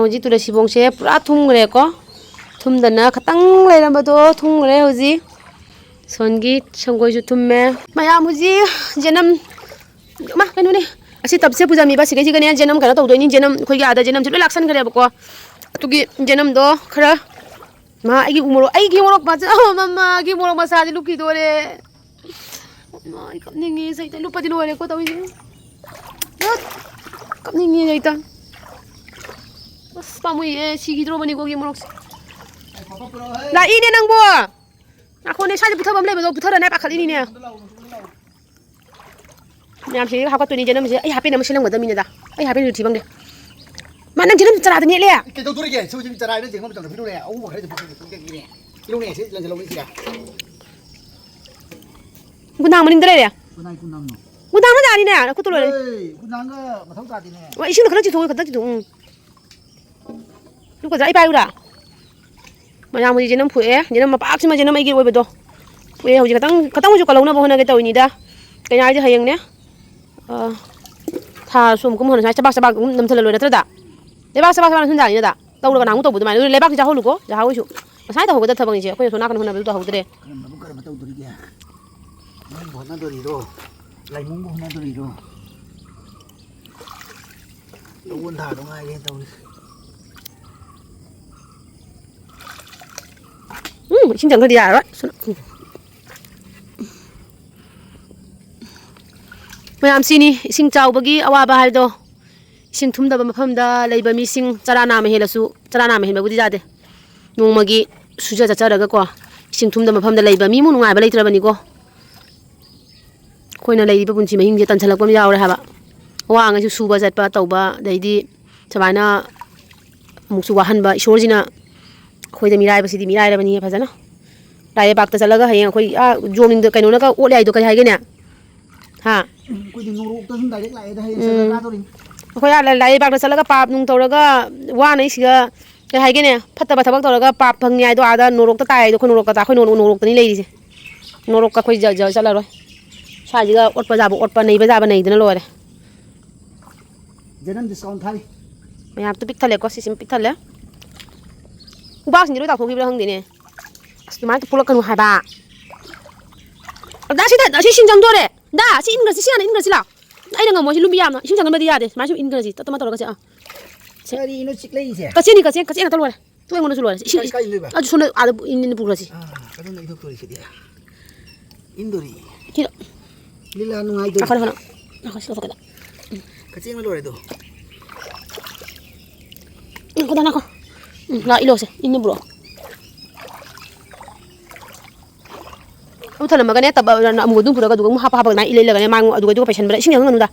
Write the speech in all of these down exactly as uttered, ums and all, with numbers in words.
ꯍꯧꯖꯤꯛ ꯇꯨꯂꯁꯤꯕꯣꯡꯁꯦ ꯄꯨꯔꯥ ꯊꯨꯝꯈ꯭ꯔꯦꯀꯣ꯫ ꯊꯨꯝꯗꯅ ꯈꯇꯪ ꯂꯩꯔꯝꯕꯗꯣ ꯊꯨꯝꯈ꯭ꯔꯦ ꯍꯧꯖꯤꯛ꯫ ꯁꯣꯟꯒꯤ ꯁꯪꯒꯣꯏꯁꯨ ꯊꯨꯝꯃꯦ꯫ ꯃꯌꯥꯝ ꯍꯧꯖꯤꯛ ꯖꯅꯝ, ꯃꯥ, ꯀꯩꯅꯣꯅꯦ꯫ ꯑꯁꯤ ꯇꯞꯁꯦ ꯄꯨꯖꯥꯃꯤꯕ ꯁꯤꯒꯩꯁꯤꯒꯅꯦ ꯖꯅꯝ ꯀꯩꯅꯣ ꯇꯧꯗꯣꯏꯅꯤ꯫ ꯖꯅꯝ ꯑꯩꯈꯣꯏꯒꯤ ꯑꯥꯗ ꯖꯅꯝꯁꯦ ꯂꯣꯏ ꯂꯥꯛꯁꯟꯈ꯭ꯔꯦꯕꯀꯣ꯫ ꯑꯗꯨꯒꯤ ꯖꯅꯝꯗꯣ ꯈꯔ, ꯃꯥ, ꯑꯩꯒꯤ ꯎ ꯃꯣꯔꯣꯛ, ꯑꯩꯒꯤ ꯃꯣꯔꯣꯛ ꯃꯆꯥ, ꯑꯣ, ꯃꯃꯥꯒꯤ ꯃꯣꯔꯣꯛ ꯃꯆꯥꯁꯦ ꯂꯨꯞꯈꯤꯗꯣꯔꯦ꯫ ꯃꯥ, ꯑꯩ ꯀꯞꯅꯤꯡꯉꯦ ꯁꯩꯇ꯫ ꯂꯨꯞꯄꯗꯤ ꯂꯣꯏꯔꯦꯀꯣ ꯇꯧꯔꯤꯁꯦ꯫ ꯀꯞꯅꯤꯡꯉꯦ ꯁꯩꯇ꯫ ꯑꯁ, ꯄꯥꯝꯃꯨꯏꯌꯦ, ꯁꯤꯈꯤꯗ꯭ꯔꯣꯕꯅꯤꯀꯣ ꯒꯤ ꯃꯣꯔꯣꯛꯁꯦ꯫ ꯂꯥꯛꯏꯅꯦ ꯅꯪꯕꯣ꯫ ꯉꯥꯈꯣꯅꯦ, ꯁ꯭ꯋꯥꯏꯗ ꯄꯨꯊꯕ ꯑꯃ ꯂꯩꯕꯗꯣ ꯄꯨꯊꯔꯅꯦ ꯄꯥꯈꯠꯂꯤꯅꯤꯅꯦ꯫ ꯃꯌꯥꯝꯁꯦ ꯍꯥꯞꯀꯠꯇꯣꯏꯅꯤ ꯖꯅꯝꯁꯦ꯫ ꯑꯩ ꯍꯥꯞꯄꯦꯟ ꯑꯃ ꯁꯤꯜꯂꯝꯒꯗꯕꯅꯤꯅꯦꯗ꯫ ꯑꯩ ꯍꯥꯞꯄꯦꯟꯁꯨ ꯊꯤꯕꯪꯗ꯭ꯔꯦ꯫ ꯃꯥ, ꯅꯪ ꯖꯅꯝ ꯆꯔꯥꯗ ꯅꯦꯠꯂꯦ꯫ ꯀꯩꯗꯧꯗꯣꯔꯤꯒꯦ? ꯁꯤ ꯍꯧꯖꯤꯛ ꯆꯔꯥ ꯍꯥꯏꯅ ꯌꯦꯡꯕ ꯃꯇꯝꯗ ꯄꯤꯔꯨꯅꯦ꯫ ꯑꯎꯕ ꯈꯔꯁꯦ ꯄꯤꯔꯨꯅꯦ꯫ ꯄꯤꯔꯨꯅꯦ, ꯁꯤ ꯂꯪꯁꯤꯜꯍꯧꯅꯦ ꯁꯤꯒ꯫ ꯒꯨꯟꯗꯥꯡ ꯃꯅꯤꯡꯗ ꯂꯩꯔꯦ꯫ ꯀꯅꯥꯏ ꯒꯨꯟꯗꯥꯡꯅꯣ? ꯒꯨꯟꯗꯥꯡꯅ ꯌꯥꯅꯤꯅꯦ꯫ ꯈꯨꯠꯇ ꯂꯣꯏꯔꯦ꯫ ꯑꯦ, ꯒꯨꯟꯗꯥꯡꯒ ꯃꯊꯧ ꯇꯥꯗꯦꯅꯦ꯫ ꯍꯣꯏ, ꯏꯁꯤꯡꯗꯣ ꯈꯤꯇꯪ ꯆꯤꯊꯣꯛꯑꯣ, ꯈꯤꯇꯪ ꯆꯤꯊꯣꯛꯑꯣ꯫ ꯎꯝ꯫ ꯂꯨꯀꯗ꯭ꯔꯥ? ꯑꯩ ꯄꯥꯏꯌꯨꯔꯥ? ꯃꯌꯥꯝ ꯍꯧꯖꯤꯛ ꯖꯦꯅꯝ ꯐꯨꯛꯑꯦ꯫ ꯖꯦꯅꯝ ꯃꯄꯥꯛꯁꯤꯃ ꯖꯦꯅꯝ ꯑꯩꯒꯤ ꯑꯣꯏꯕꯗꯣ ꯐꯨꯛꯑꯦ꯫ ꯍꯧꯖꯤꯛ ꯈꯤꯇꯪ, ꯈꯤꯇꯪ ꯑꯣꯏꯁꯨ ꯀꯜꯍꯧꯅꯕ ꯍꯣꯠꯅꯒꯦ ꯇꯧꯔꯤꯅꯤꯗ꯫ ꯀꯩꯅꯣ ꯍꯥꯏꯁꯦ ꯍꯌꯦꯡꯅꯦ꯫ ꯑ, ꯊꯥ ꯁꯨꯝ ꯀꯨꯝ ꯍꯣꯠꯅ ꯁꯨꯃꯥꯏꯅ ꯆꯕꯥꯛ ꯆꯕꯥꯛ ꯑꯗꯨꯝ ꯅꯝꯊꯜꯂ ꯂꯣꯏꯔꯦ ꯅꯠꯇ꯭ꯔꯗ? ꯂꯩꯕꯥꯛ ꯆꯕꯥꯛ ꯆꯕꯥꯛ ꯅꯝꯊꯟ ꯌꯥꯅꯤꯗ꯫ ꯇꯧꯔꯒ ꯅꯍꯥꯟꯃꯨꯛ ꯇꯧꯕ ꯑꯗꯨꯃꯥꯏꯅ꯫ ꯑꯗꯨ ꯂꯩꯕꯥꯛꯁꯤ ꯆꯥꯍꯧꯂꯨꯀꯣ, ꯆꯥꯍꯧꯁꯨ꯫ ꯉꯁꯥꯏ ꯇꯧꯍꯧꯒꯗꯕ ꯊꯕꯛꯅꯤꯁꯦ꯫ ꯑꯩꯈꯣꯏꯅ ꯁꯣꯝ ꯅꯥꯀꯟ ꯍꯣꯠꯅꯕꯗꯨ ꯇꯧꯍꯧꯗ꯭ꯔꯦ꯫ ꯀꯔꯝꯕꯕꯨ ꯀꯔꯝꯕ ꯇꯧꯗꯣꯔꯤꯒꯦ? ꯅꯣꯏꯕꯨ ꯍꯣꯠꯅꯗꯣꯔꯤꯔꯣ? ꯂꯥꯏꯃꯨꯡꯕꯨ ꯍꯣꯠꯅꯗꯣꯔꯤꯔꯣ? ꯂꯧ ꯊꯥꯗꯣ ꯉꯥꯏꯔꯦ ꯇꯧꯔꯤꯁꯦ꯫ ꯎꯝ, ꯏꯁꯤꯡ ꯆꯪꯈ꯭ꯔꯗꯤ ꯌꯥꯔꯔꯣꯏ꯫ ꯁꯨꯅ-, ꯎꯝ꯫ ꯃꯌꯥꯝ ꯁꯤꯅꯤ ꯏꯁꯤꯡ ꯆꯥꯎꯕꯒꯤ ꯑꯋꯥꯕ ꯍꯥꯏꯕꯗꯣ꯫ ꯏꯁꯤꯡ ꯊꯨꯝꯗꯕ ꯃꯐꯝꯗ ꯂꯩꯕ ꯃꯤꯁꯤꯡ ꯆꯔꯥ ꯅꯥꯝꯃ ꯍꯦꯜꯂꯁꯨ, ꯆꯔꯥ ꯅꯥꯝꯃ ꯍꯦꯟꯕꯕꯨꯗꯤ ꯌꯥꯗꯦ꯫ ꯅꯣꯡꯃꯒꯤ ꯁꯨꯖ ꯆꯠꯆꯔꯒꯀꯣ, ꯏꯁꯤꯡ ꯊꯨꯝꯗꯕ ꯃꯐꯝꯗ ꯂꯩꯕ ꯃꯤꯃꯨꯛ ꯅꯨꯡꯉꯥꯏꯕ ꯂꯩꯇ꯭ꯔꯕꯅꯤꯀꯣ꯫ ꯑꯩꯈꯣꯏꯅ ꯂꯩꯔꯤꯕ ꯄꯨꯟꯁꯤ ꯃꯍꯤꯡꯁꯦ ꯇꯟꯁꯤꯜꯂꯛꯄ ꯑꯃ ꯌꯥꯎꯔꯦ ꯍꯥꯏꯕ꯫ ꯑꯋꯥꯡꯉꯩꯁꯨ ꯁꯨꯕ ꯆꯠꯄ ꯇꯧꯕ, ꯑꯗꯩꯗꯤ ꯁꯨꯃꯥꯏꯅ ꯑꯃꯨꯛꯁꯨ ꯋꯥꯍꯟꯕ꯫ ꯏꯁꯣꯔꯁꯤꯅ ꯑꯩꯈꯣꯏꯗ ꯃꯤꯔꯥꯏꯕꯁꯤꯗꯤ ꯃꯤꯔꯥꯏꯔꯕꯅꯤ ꯐꯖꯅ꯫ ꯂꯥꯏ ꯂꯩꯕꯥꯛꯇ ꯆꯠꯂꯒ ꯍꯌꯦꯡ ꯑꯩꯈꯣꯏ, ꯑꯥ, ꯖꯣꯝꯅꯤꯡꯗ ꯀꯩꯅꯣꯅꯒ ꯑꯣꯠꯂꯦ ꯍꯥꯏꯗꯣ ꯀꯔꯤ ꯍꯥꯏꯒꯦꯅꯦ? ꯍꯥ? ꯑꯩꯈꯣꯏꯗꯤ ꯅꯣꯔꯣꯛꯇ ꯁꯨꯝ direct ꯂꯥꯛꯑꯦꯗ, ꯍꯌꯦꯡ ꯎꯝ꯫ ꯁꯔꯒ ꯀꯥꯗꯣꯔꯤꯅꯤ꯫ ꯑꯩꯈꯣꯏ ꯑꯥ ꯂꯥꯏ ꯂꯩꯕꯥꯛꯇ ꯆꯠꯂꯒ ꯄꯥꯞ ꯅꯨꯡ ꯇꯧꯔꯒ ꯋꯥꯅꯩ ꯁꯤꯗ, ꯀꯩ ꯍꯥꯏꯒꯦꯅꯦ? ꯐꯠꯇꯕ ꯊꯕꯛ ꯇꯧꯔꯒ ꯄꯥꯞ ꯐꯪꯉꯤ ꯍꯥꯏꯗꯣ ꯑꯥꯗ ꯅꯣꯔꯣꯛꯇ ꯇꯥꯏ ꯍꯥꯏꯗꯣ ꯑꯩꯈꯣꯏ ꯅꯣꯔꯣꯛꯇ ꯇꯥ-, ꯑꯩꯈꯣꯏ ꯅꯣꯔꯣꯛ-, ꯅꯣꯔꯣꯛꯇꯅꯤ ꯂꯩꯔꯤꯁꯦ꯫ ꯅꯣꯔꯣꯛꯀ ꯑꯩꯈꯣꯏ ꯖ-, ꯖ-, ꯆꯠꯂꯔꯣꯏ꯫ ꯁ꯭ꯋꯥꯏꯁꯤꯒ ꯑꯣꯠꯄ ꯌꯥꯕ ꯑꯣꯠꯄ, ꯅꯩꯕ ꯌꯥꯕ ꯅꯩꯗꯅ ꯂꯣꯏꯔꯦ꯫ ꯖꯅꯝ discount ꯊꯥꯔꯤ꯫ ꯃꯌꯥꯝꯗꯣ ꯄꯤꯛ ꯊꯜꯂꯦꯀꯣ, ꯁꯤꯁꯤꯃ ꯄꯤꯛ ꯊꯜꯂꯦ꯫ ꯎꯕꯥꯛꯁꯤꯡꯗꯤ ꯂꯣꯏ ꯇꯥꯎꯊꯣꯛꯈꯤꯕ꯭ꯔꯥ ꯈꯪꯗꯦꯅꯦ꯫ ꯑꯁ, ꯑꯗꯨꯃꯥꯏꯅ ꯄꯨꯂꯛꯀꯅꯨ ꯍꯥꯏꯕ꯫ ꯗꯥ, ꯁꯤꯗ, ꯁꯤ ꯏꯁꯤꯡ ꯆꯪꯗꯣꯔꯦ꯫ ꯗꯥ, ꯁꯤ ꯏꯟꯈ꯭ꯔꯁꯤ, ꯁꯤ ꯍꯥꯟꯅ ꯏꯟꯈ꯭ꯔꯁꯤ ꯂꯥꯎ꯫ ꯑꯩꯅ ꯉꯝꯃꯣꯏ, ꯁꯤ ꯂꯨꯝꯕꯤ ꯌꯥꯝꯅ꯫ ꯏꯁꯤꯡ ꯆꯪꯍꯟꯕꯗꯤ ꯌꯥꯗꯦ꯫ ꯁꯨꯃꯥꯏꯅ ꯁꯨꯝ ꯏꯟꯈ꯭ꯔꯁꯤ꯫ ꯇꯞ ꯇꯞꯅ ꯇꯧꯔꯒ ꯁꯦ, ꯑꯥ꯫ ꯁꯦ꯫ ꯀꯔꯤꯅꯣ ꯆꯤꯛꯂꯛꯏꯁꯦ? ꯀꯛꯆꯦꯡꯅꯤ, ꯀꯛꯆꯦꯡ, ꯀꯛꯆꯦꯡ ꯉꯥꯛꯇ ꯂꯣꯏꯔꯦ꯫ ꯇꯨ ꯑꯩꯉꯣꯟꯗꯁꯨ ꯂꯣꯏꯔꯦ꯫ ꯁꯤ, ꯀꯥꯏ, ꯀꯥꯏ ꯏꯟꯗꯣꯏꯕ? ꯑꯗꯨ ꯁꯣꯝꯗ ꯑꯥꯗ ꯏꯟ, ꯏꯟ ꯄꯨꯈ꯭ꯔꯁꯤ꯫ ꯑꯥ, ꯑꯗꯨꯅ ꯏꯟꯊꯣꯛꯇꯣꯔꯤ ꯁꯤꯗꯤ꯫ ꯏꯟꯗꯣꯔꯤ꯫ ꯁꯤꯗ꯫ ꯂꯤꯂꯥ ꯅꯨꯡꯉꯥꯏꯗꯣꯔꯤ꯫ ꯉꯥꯏꯈꯣ, ꯉꯥꯏꯈꯣ, ꯉꯥꯏꯈꯣ, ꯁꯤ ꯂꯧꯊꯣꯛꯀꯦ꯫ ꯀꯛꯆꯦꯡꯅ ꯂꯣꯏꯔꯦ ꯑꯗꯣ꯫ ꯉꯥꯏꯈꯣ, ꯉꯥꯏꯈꯣ꯫ ꯎꯝ, ꯂꯥꯛ, ꯏꯜꯂꯣꯁꯦ꯫ ꯏꯟꯅ ꯄꯨꯔꯛꯑꯣ꯫ ꯑꯃꯨꯛ ꯊꯅꯝꯃꯒꯅꯦ, ꯇꯞ ꯑꯃꯨꯛ ꯑꯗꯨꯝ ꯄꯨꯔꯒ ꯑꯗꯨꯒ ꯑꯃꯨꯛ ꯍꯥꯞꯄ ꯍꯥꯞꯄꯒ ꯑꯗꯨꯃꯥꯏꯅ ꯏꯜ ꯏꯜꯂꯒꯅꯦ, ꯃꯥꯡ ꯑꯗꯨꯒ ꯑꯗꯨꯒ ꯄꯩꯁꯟꯕꯗ ꯏꯁꯤꯡ ꯌꯥꯝ ꯉꯝꯅꯨꯗ꯫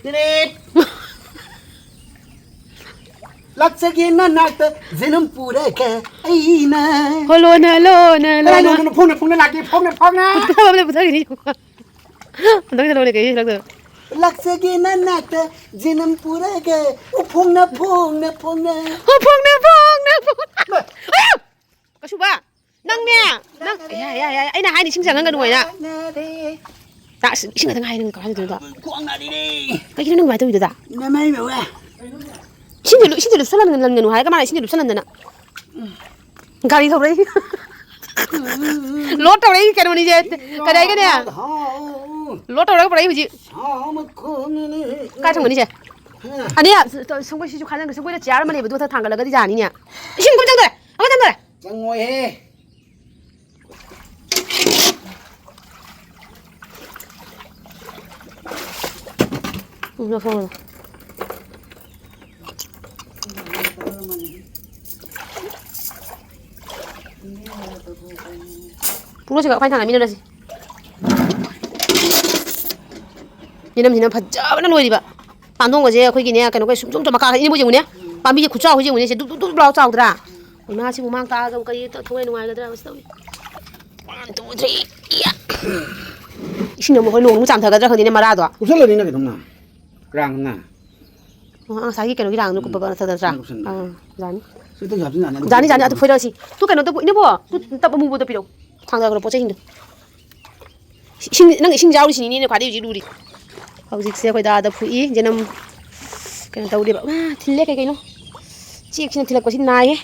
ꯇꯤꯔꯤꯠ! ꯂꯥꯛꯆꯒꯦ ꯅꯅꯥꯛꯇ ꯖꯅꯝ ꯄꯨꯔꯒ ꯑꯩꯅ꯫ ꯍꯣ, ꯂꯣꯟꯅ, ꯂꯣꯟꯅ, ꯀꯅꯥ ꯂꯣꯟꯅ꯫ ꯂꯣꯟꯅ? ꯐꯣꯡꯅ, ꯐꯣꯡꯅ ꯂꯥꯛꯀꯦ, ꯐꯣꯡꯅ, ꯐꯣꯡꯅ꯫ ꯈꯨꯠ ꯊꯕꯛ ꯑꯃ ꯂꯩ, ꯄꯨꯊꯈꯤꯅꯤ꯫ ꯍꯟꯗꯛ ꯆꯠꯂꯣꯅꯦ, ꯀꯩ ꯍꯜꯂꯛꯇꯣꯏꯅꯣ? ꯂꯥꯛꯆꯒꯦ ꯅꯅꯥꯛꯇ ꯖꯅꯝ ꯄꯨꯔꯒ ꯎꯐꯣꯡꯅ, ꯐꯣꯡꯅ, ꯐꯣꯡꯅ꯫ ꯎꯐꯣꯡꯅ, ꯐꯣꯡꯅ, ꯐꯣꯡꯅ꯫ ꯃꯥ꯫ ꯑꯌꯥ! ꯀꯁꯨꯕ, ꯅꯪꯅꯦ? ꯅꯪ, ꯌꯥ, ꯌꯥ, ꯌꯥ, ꯑꯩꯅ ꯍꯥꯏꯅꯤ, ꯏꯁꯤꯡ ꯆꯪꯍꯟꯒꯅꯨ ꯍꯥꯏꯅ꯫ ꯅꯥꯔꯦ꯫ ꯇꯥ, ꯑꯁ, ꯏꯁꯤꯡ ꯈꯛꯇꯪ ꯍꯥꯏ, ꯅꯪ ꯀꯃꯥꯏꯅ ꯇꯧꯗꯣꯏꯅꯣ? ꯈ꯭ꯋꯥꯡ ꯅꯥꯔꯤꯔꯦ꯫ ꯀꯩꯒꯤꯅꯣ ꯅꯪ ꯑꯗꯨꯃꯥꯏꯅ ꯇꯧꯔꯤꯗꯨꯗ? ꯅꯃꯥꯏ ꯃꯧꯋꯦ꯫ ꯏꯁꯤꯡꯗꯣ, ꯏꯁꯤꯡꯗꯣ ꯂꯨꯞꯁꯜꯍꯟꯒꯅꯨ ꯍꯥꯏꯔꯒ ꯃꯥꯅ ꯏꯁꯤꯡꯗꯣ ꯂꯨꯞꯁꯜꯍꯟꯗꯅ꯫ ꯒꯥꯔꯤ ꯊꯧꯔꯛꯏ꯫ ꯂꯣꯗ ꯇꯧꯔꯛꯏ ꯀꯩꯅꯣꯅꯤꯁꯦ꯫ ꯀꯗꯥꯏꯒꯅꯦ? ꯂꯣꯗ ꯇꯧꯔꯒ ꯄꯨꯔꯛꯏ ꯍꯧꯖꯤꯛ꯫ ꯀꯥꯏ ꯊꯝꯒꯅꯤꯁꯦ? ꯑꯅꯤ, ꯁꯪꯒꯣꯏ ꯁꯤꯁꯨ ꯈꯥꯖꯤꯟꯈ꯭ꯔꯦ꯫ ꯁꯪꯒꯣꯏꯗ ꯆꯤꯌꯥꯔ ꯑꯃ ꯂꯩꯕꯗꯨ ꯃꯊꯛ ꯊꯥꯡꯒꯠꯂꯒꯗꯤ ꯌꯥꯅꯤꯅꯦ꯫ ꯏꯁꯤꯡ ꯀꯨꯝ ꯆꯪꯗꯣꯔꯦ꯫ ꯑꯃ ꯆꯪꯗꯣꯔꯦ꯫ ꯆꯪꯉꯣꯏꯍꯦ꯫ ꯎꯝ, ꯂꯧꯊꯣꯛꯑꯣ꯫ ꯄꯨꯔꯣꯁꯤ, ꯑꯩꯈꯣꯏ ꯊꯥꯡꯒꯠꯃꯤꯟꯅꯔꯁꯤ꯫ ꯌꯦꯅꯝꯁꯤꯅ ꯐꯖꯕꯅ ꯂꯣꯏꯔꯤꯕ꯫ ꯄꯥꯟꯗꯣꯡꯒꯁꯦ ꯑꯩꯈꯣꯏꯒꯤꯅꯦ, ꯀꯩꯅꯣꯒ ꯁꯨꯝ ꯁꯨꯝ ꯁꯨꯝ ꯃꯈꯥ ꯏꯅꯦꯕꯨ ꯌꯦꯡꯉꯨꯅꯦ꯫ ꯄꯥꯝꯕꯤꯁꯦ ꯈꯨꯆꯥꯎꯁꯦ ꯌꯦꯡꯉꯨꯅꯦ꯫ ꯁꯦ ꯗꯨꯞ ꯗꯨꯞ ꯗꯨꯞ ꯂꯥꯎ ꯆꯥꯎꯗ꯭ꯔꯥ? ꯏꯃꯥꯁꯤꯕꯨ ꯃꯥꯡ ꯇꯥꯛꯑꯒꯕꯨ ꯀꯔꯤ ꯊꯋꯥꯏ ꯅꯨꯡꯉꯥꯏꯒꯗ꯭ꯔꯥ? ꯁꯤ ꯇꯧꯏ꯫ One, two, three, ꯏꯌꯥ! ꯏꯁꯤꯡ ꯑꯃꯨꯛ ꯍꯣꯏ ꯅꯣꯡ ꯑꯃꯨꯛ ꯆꯥꯝꯊꯒꯗ꯭ꯔꯥ ꯈꯪꯗꯦꯅꯦ ꯃꯔꯥꯗꯣ꯫ ꯀꯨꯞꯁꯜꯂꯅꯤꯅ ꯀꯩꯅꯣꯝꯅ꯫ ꯔꯥꯡꯅ꯫ ꯑꯣ, ꯉꯁꯥꯏꯒꯤ ꯀꯩꯅꯣꯒꯤ ꯔꯥꯡꯗꯣ ꯎꯝ꯫ ꯀꯨꯞꯄꯒ ꯅꯠꯇ꯭ꯔꯥ? ꯁꯨꯃꯥꯏꯅ ꯀꯨꯞꯁꯟꯕ꯫ ꯑꯥ, ꯌꯥꯅꯤ꯫ ꯁꯤ ꯑꯇꯩꯁꯨ ꯍꯥꯞꯆꯤꯟ ꯌꯥꯅꯤ, ꯑꯗꯨ ꯌꯥꯅꯤ, ꯌꯥꯅꯤ, ꯑꯗꯨ ꯐꯣꯏꯔꯛꯑꯁꯤ꯫ ꯇꯨ ꯀꯩꯅꯣ ꯇꯧꯕ, ꯏꯅꯦꯕꯣ, ꯇꯨ ꯇꯞ ꯑꯃꯨꯕꯗꯣ ꯄꯤꯔꯛꯎ꯫ ꯊꯥꯡꯗꯈ꯭ꯔꯣ ꯄꯣꯠ ꯆꯩꯁꯤꯡꯗꯣ꯫ ꯏꯁꯤꯡ, ꯅꯪ ꯏꯁꯤꯡ ꯌꯥꯎꯔꯤꯁꯤꯅꯤꯅꯦ ꯈ꯭ꯋꯥꯏꯗꯩ ꯍꯧꯖꯤꯛ ꯂꯨꯔꯤ꯫ ꯍꯧꯖꯤꯛꯁꯦ ꯑꯩꯈꯣꯏ ꯗꯥꯗ ꯐꯨꯏ꯫ ꯖꯅꯝ ꯀꯩꯅꯣ ꯇꯧꯔꯤꯕ꯫ ꯑꯥ, ꯊꯤꯜꯂꯦ ꯀꯩ ꯀꯩꯅꯣ꯫ ꯆꯦꯛꯁꯤꯅ ꯊꯤꯜꯂꯛꯄꯁꯤ ꯅꯥꯏꯍꯦ꯫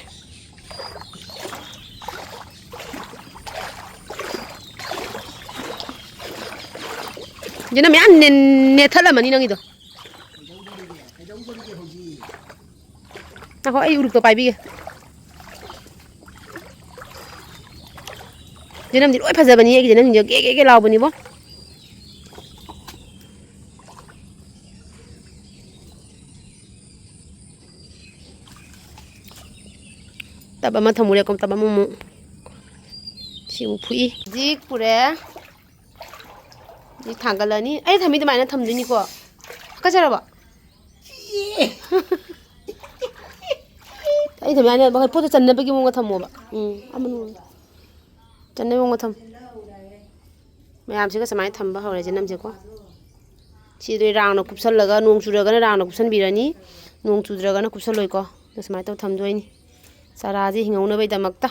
ꯖꯅꯝ ꯃꯌꯥꯝ ꯅꯦ-, ꯅꯦꯠꯊꯠꯂꯝꯃꯅꯤ ꯅꯪꯒꯤꯗꯣ꯫ ꯉꯥꯏꯈꯣ, ꯑꯩ ꯎꯔꯨꯛꯇꯣ ꯄꯥꯏꯕꯤꯒꯦ꯫ ꯖꯅꯝꯗꯤ ꯂꯣꯏ ꯐꯖꯕꯅꯤ ꯑꯩꯒꯤ ꯖꯅꯝꯁꯤꯡꯁꯦ ꯒꯦ ꯒꯦ ꯒꯦ ꯂꯥꯎꯕꯅꯤꯕꯣ꯫ ꯇꯞ ꯑꯃ ꯊꯝꯃꯨꯔꯦꯀꯣ, ꯇꯞ ꯑꯃꯃꯨꯛ꯫ ꯁꯤ ꯑꯃꯨꯛ ꯐꯨꯏ꯫ ꯍꯧꯖꯤꯛ ꯄꯨꯔꯦ꯫ ꯁꯤ ꯊꯥꯡꯒꯠꯂꯅꯤ꯫ ꯑꯩ ꯊꯝꯃꯤ ꯑꯗꯨꯃꯥꯏꯅ ꯊꯝꯗꯣꯏꯅꯤꯀꯣ꯫ ꯀꯠꯆꯔꯕꯣ? ꯑꯩ ꯊꯝꯃꯤ ꯍꯥꯏꯅ ꯄꯣꯠꯇꯣ ꯆꯟꯅꯕꯒꯤ ꯃꯑꯣꯡꯗ ꯊꯝꯃꯣꯕ꯫ ꯎꯝ, ꯑꯃꯅ ꯆꯟꯅꯕꯒꯤ ꯃꯑꯣꯡꯗ ꯊꯝꯃꯣ꯫ ꯃꯌꯥꯝꯁꯤꯒ ꯁꯨꯃꯥꯏꯅ ꯊꯝꯕ ꯍꯧꯔꯦ ꯖꯅꯝꯁꯦꯀꯣ꯫ ꯁꯤꯗꯣ ꯔꯥꯎꯟꯅ ꯀꯨꯞꯁꯜꯂꯒ, ꯅꯣꯡ ꯆꯨꯔꯒꯅ ꯔꯥꯎꯟꯅ ꯀꯨꯞꯁꯟꯕꯤꯔꯅꯤ, ꯅꯣꯡ ꯆꯨꯗ꯭ꯔꯒꯅ ꯀꯨꯞꯁꯜꯂꯣꯏꯀꯣ꯫ ꯑꯗꯣ ꯁꯨꯃꯥꯏꯅ ꯇꯧ ꯊꯝꯗꯣꯏꯅꯤ ꯆꯥꯔꯥꯁꯦ ꯍꯤꯡꯍꯧꯅꯕꯒꯤꯗꯃꯛꯇ꯫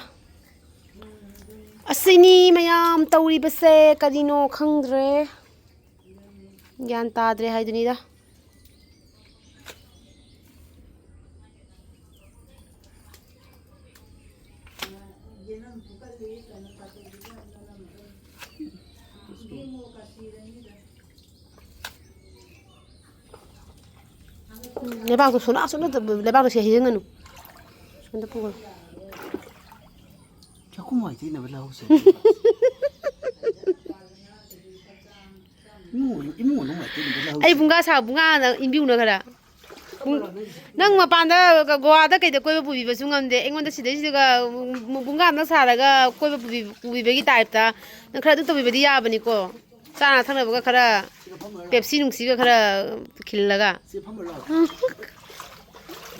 ꯑꯁꯤꯅꯤ ꯃꯌꯥꯝ ꯇꯧꯔꯤꯕꯁꯦ, ꯀꯔꯤꯅꯣ ꯈꯪꯗ꯭ꯔꯦ, ꯒ꯭ꯌꯥꯟ ꯇꯥꯗ꯭ꯔꯦ ꯍꯥꯏꯗꯨꯅꯤꯗ꯫ ꯎꯝ, ꯂꯩꯕꯥꯛꯇꯣ ꯁꯣꯅꯥ ꯁꯣꯅꯥ ꯇꯧ-, ꯂꯩꯕꯥꯛꯇꯣ ꯁꯤ ꯍꯩꯖꯤꯟꯒꯅꯨ꯫ ꯁꯣꯝꯗ ꯄꯨꯈ꯭ꯔꯣ꯫ ꯆꯥꯛꯈꯨꯝ ꯋꯥꯏ ꯇꯩꯅꯕ ꯂꯧꯁꯦ꯫ ꯏꯃꯨꯡ ꯃꯅꯨꯡ, ꯏꯃꯨꯡ ꯃꯅꯨꯡ ꯋꯥꯏ ꯇꯩꯅꯕ ꯂꯧꯁꯦ꯫ ꯑꯩ ꯄꯨꯡꯒꯥ ꯁꯥ-, ꯄꯨꯡꯒꯥ ꯏꯟꯕꯤꯌꯨꯅ ꯈꯔ꯫ ꯄꯨꯡ-, ꯅꯪ ꯃꯄꯥꯟꯗ ꯒꯣꯋꯥꯗ ꯀꯩꯗ ꯀꯣꯏꯕ ꯄꯨꯕꯤꯕꯁꯨ ꯉꯝꯗꯦ꯫ ꯑꯩꯉꯣꯟꯗ ꯁꯤꯗꯩꯁꯤꯗꯒ ꯄꯨꯡꯒꯥ ꯑꯃ ꯁꯥꯔꯒ ꯀꯣꯏꯕ ꯄꯨꯕꯤ-, ꯄꯨꯕꯤꯕꯒꯤ ꯇꯥꯏꯞꯇ ꯅꯪ ꯈꯔ ꯑꯗꯨꯝ ꯇꯧꯕꯤꯕꯗꯤ ꯌꯥꯕꯅꯤꯀꯣ꯫ ꯆꯥꯅ ꯊꯛꯅꯕꯒ ꯈꯔ ꯄꯦꯞꯁꯤ ꯅꯨꯡꯁꯤꯒ ꯈꯔ ꯈꯤꯜꯂꯒ꯫ ꯁꯤ ꯐꯝꯃ ꯂꯥꯎ꯫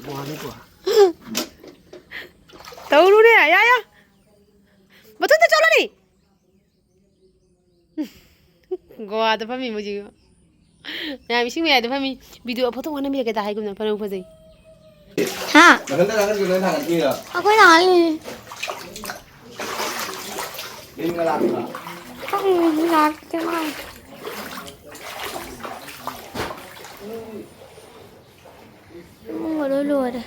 ꯒꯣꯋꯥꯅꯤꯀꯣ꯫ ꯇꯧꯔꯨꯅꯦ, ꯌꯥ, ꯌꯥ꯫ ꯃꯊꯟꯇ ꯆꯠꯂꯅꯤ꯫ ꯒꯣꯋꯥꯗ ꯐꯝꯃꯤ ꯃꯣꯏꯁꯤ꯫ ꯃꯌꯥꯝ ꯏꯁꯤꯡ ꯃꯌꯥꯏꯗ ꯐꯝꯃꯤ꯫ ꯚꯤꯗꯤꯑꯣ ꯐꯣꯇꯣ ꯑꯃ ꯅꯝꯕꯤꯔꯛꯀꯦ ꯇ ꯍꯥꯏꯒꯨꯝꯅ ꯐꯅꯕꯨ ꯐꯖꯩ꯫ ꯍꯥ? ꯃꯊꯟꯇ ꯀꯥꯈꯠꯂꯤꯔꯣ, ꯅꯪ ꯊꯥꯡꯒꯠꯄꯤꯔꯣ? ꯑꯩꯈꯣꯏ ꯂꯥꯛꯍꯜꯂꯤꯅꯦ꯫ ꯌꯨꯝꯗ ꯂꯥꯛꯄ꯭ꯔꯣ? ꯈꯪꯗꯦ, ꯂꯥꯛꯇꯦ ꯃꯥ꯫ ꯂꯣꯏ ꯂꯣꯏꯔꯦ꯫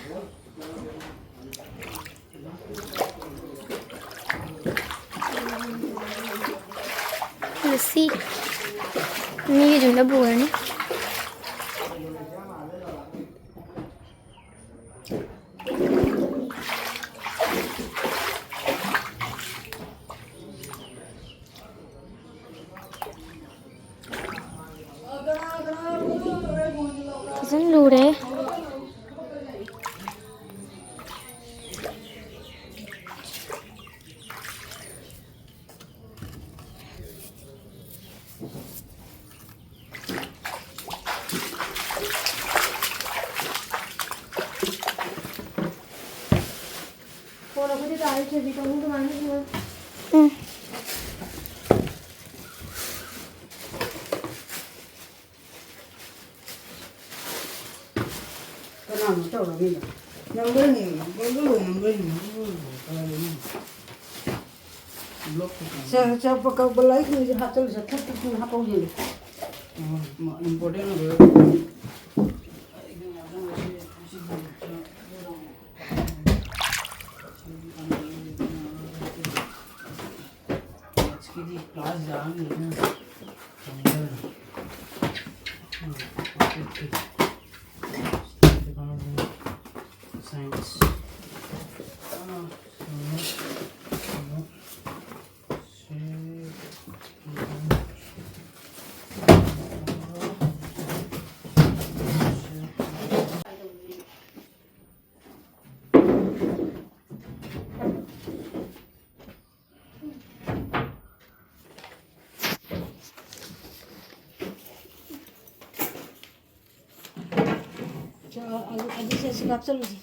ꯉꯁꯤ ꯃꯤꯒꯤ ꯌꯨꯝꯗ ꯄꯨꯔꯅꯤ꯫ ꯐꯖꯅ ꯂꯨꯔꯦ꯫ ꯎꯝ꯫ ꯀꯅꯥꯅꯣ ꯇꯧꯔꯛꯏꯗꯣ? ꯅꯝꯕꯔꯅꯦ, ꯕꯦꯡꯒꯂꯣꯔ ꯅꯝꯕꯔꯅꯦ, ꯕꯦꯡꯒꯂꯣꯔ ꯀꯗꯥꯏꯗꯩꯅꯣ? ꯕ꯭ꯂꯣꯛ ꯇꯧꯁꯜꯂꯣ꯫ ꯁꯦ, ꯁꯦ, ꯄ-, ꯀ-, ꯂꯥꯏꯔꯤꯛꯁꯤꯡꯁꯦ ꯍꯥꯞꯆꯜꯂꯨ, ꯁꯦ, ꯊꯨꯞ, ꯊꯨꯞ, ꯊꯨꯞ ꯍꯥꯞꯄꯧ ꯌꯦꯡꯒꯦ꯫ ꯑꯣ, ꯃ-, important ꯑꯣꯏꯕ꯫ ꯃꯦꯠꯁꯀꯤꯗꯤ ꯀ꯭ꯂꯥꯁ ꯌꯥꯝꯃꯤꯅ ꯈꯪꯗꯕꯅꯤ꯫ ꯁꯥꯏꯟꯁ꯫ ꯆꯥ-, ꯑꯗꯨ, ꯑꯗꯨꯁꯦ ꯁꯤ ꯍꯥꯞꯆꯜꯂꯨꯁꯤ꯫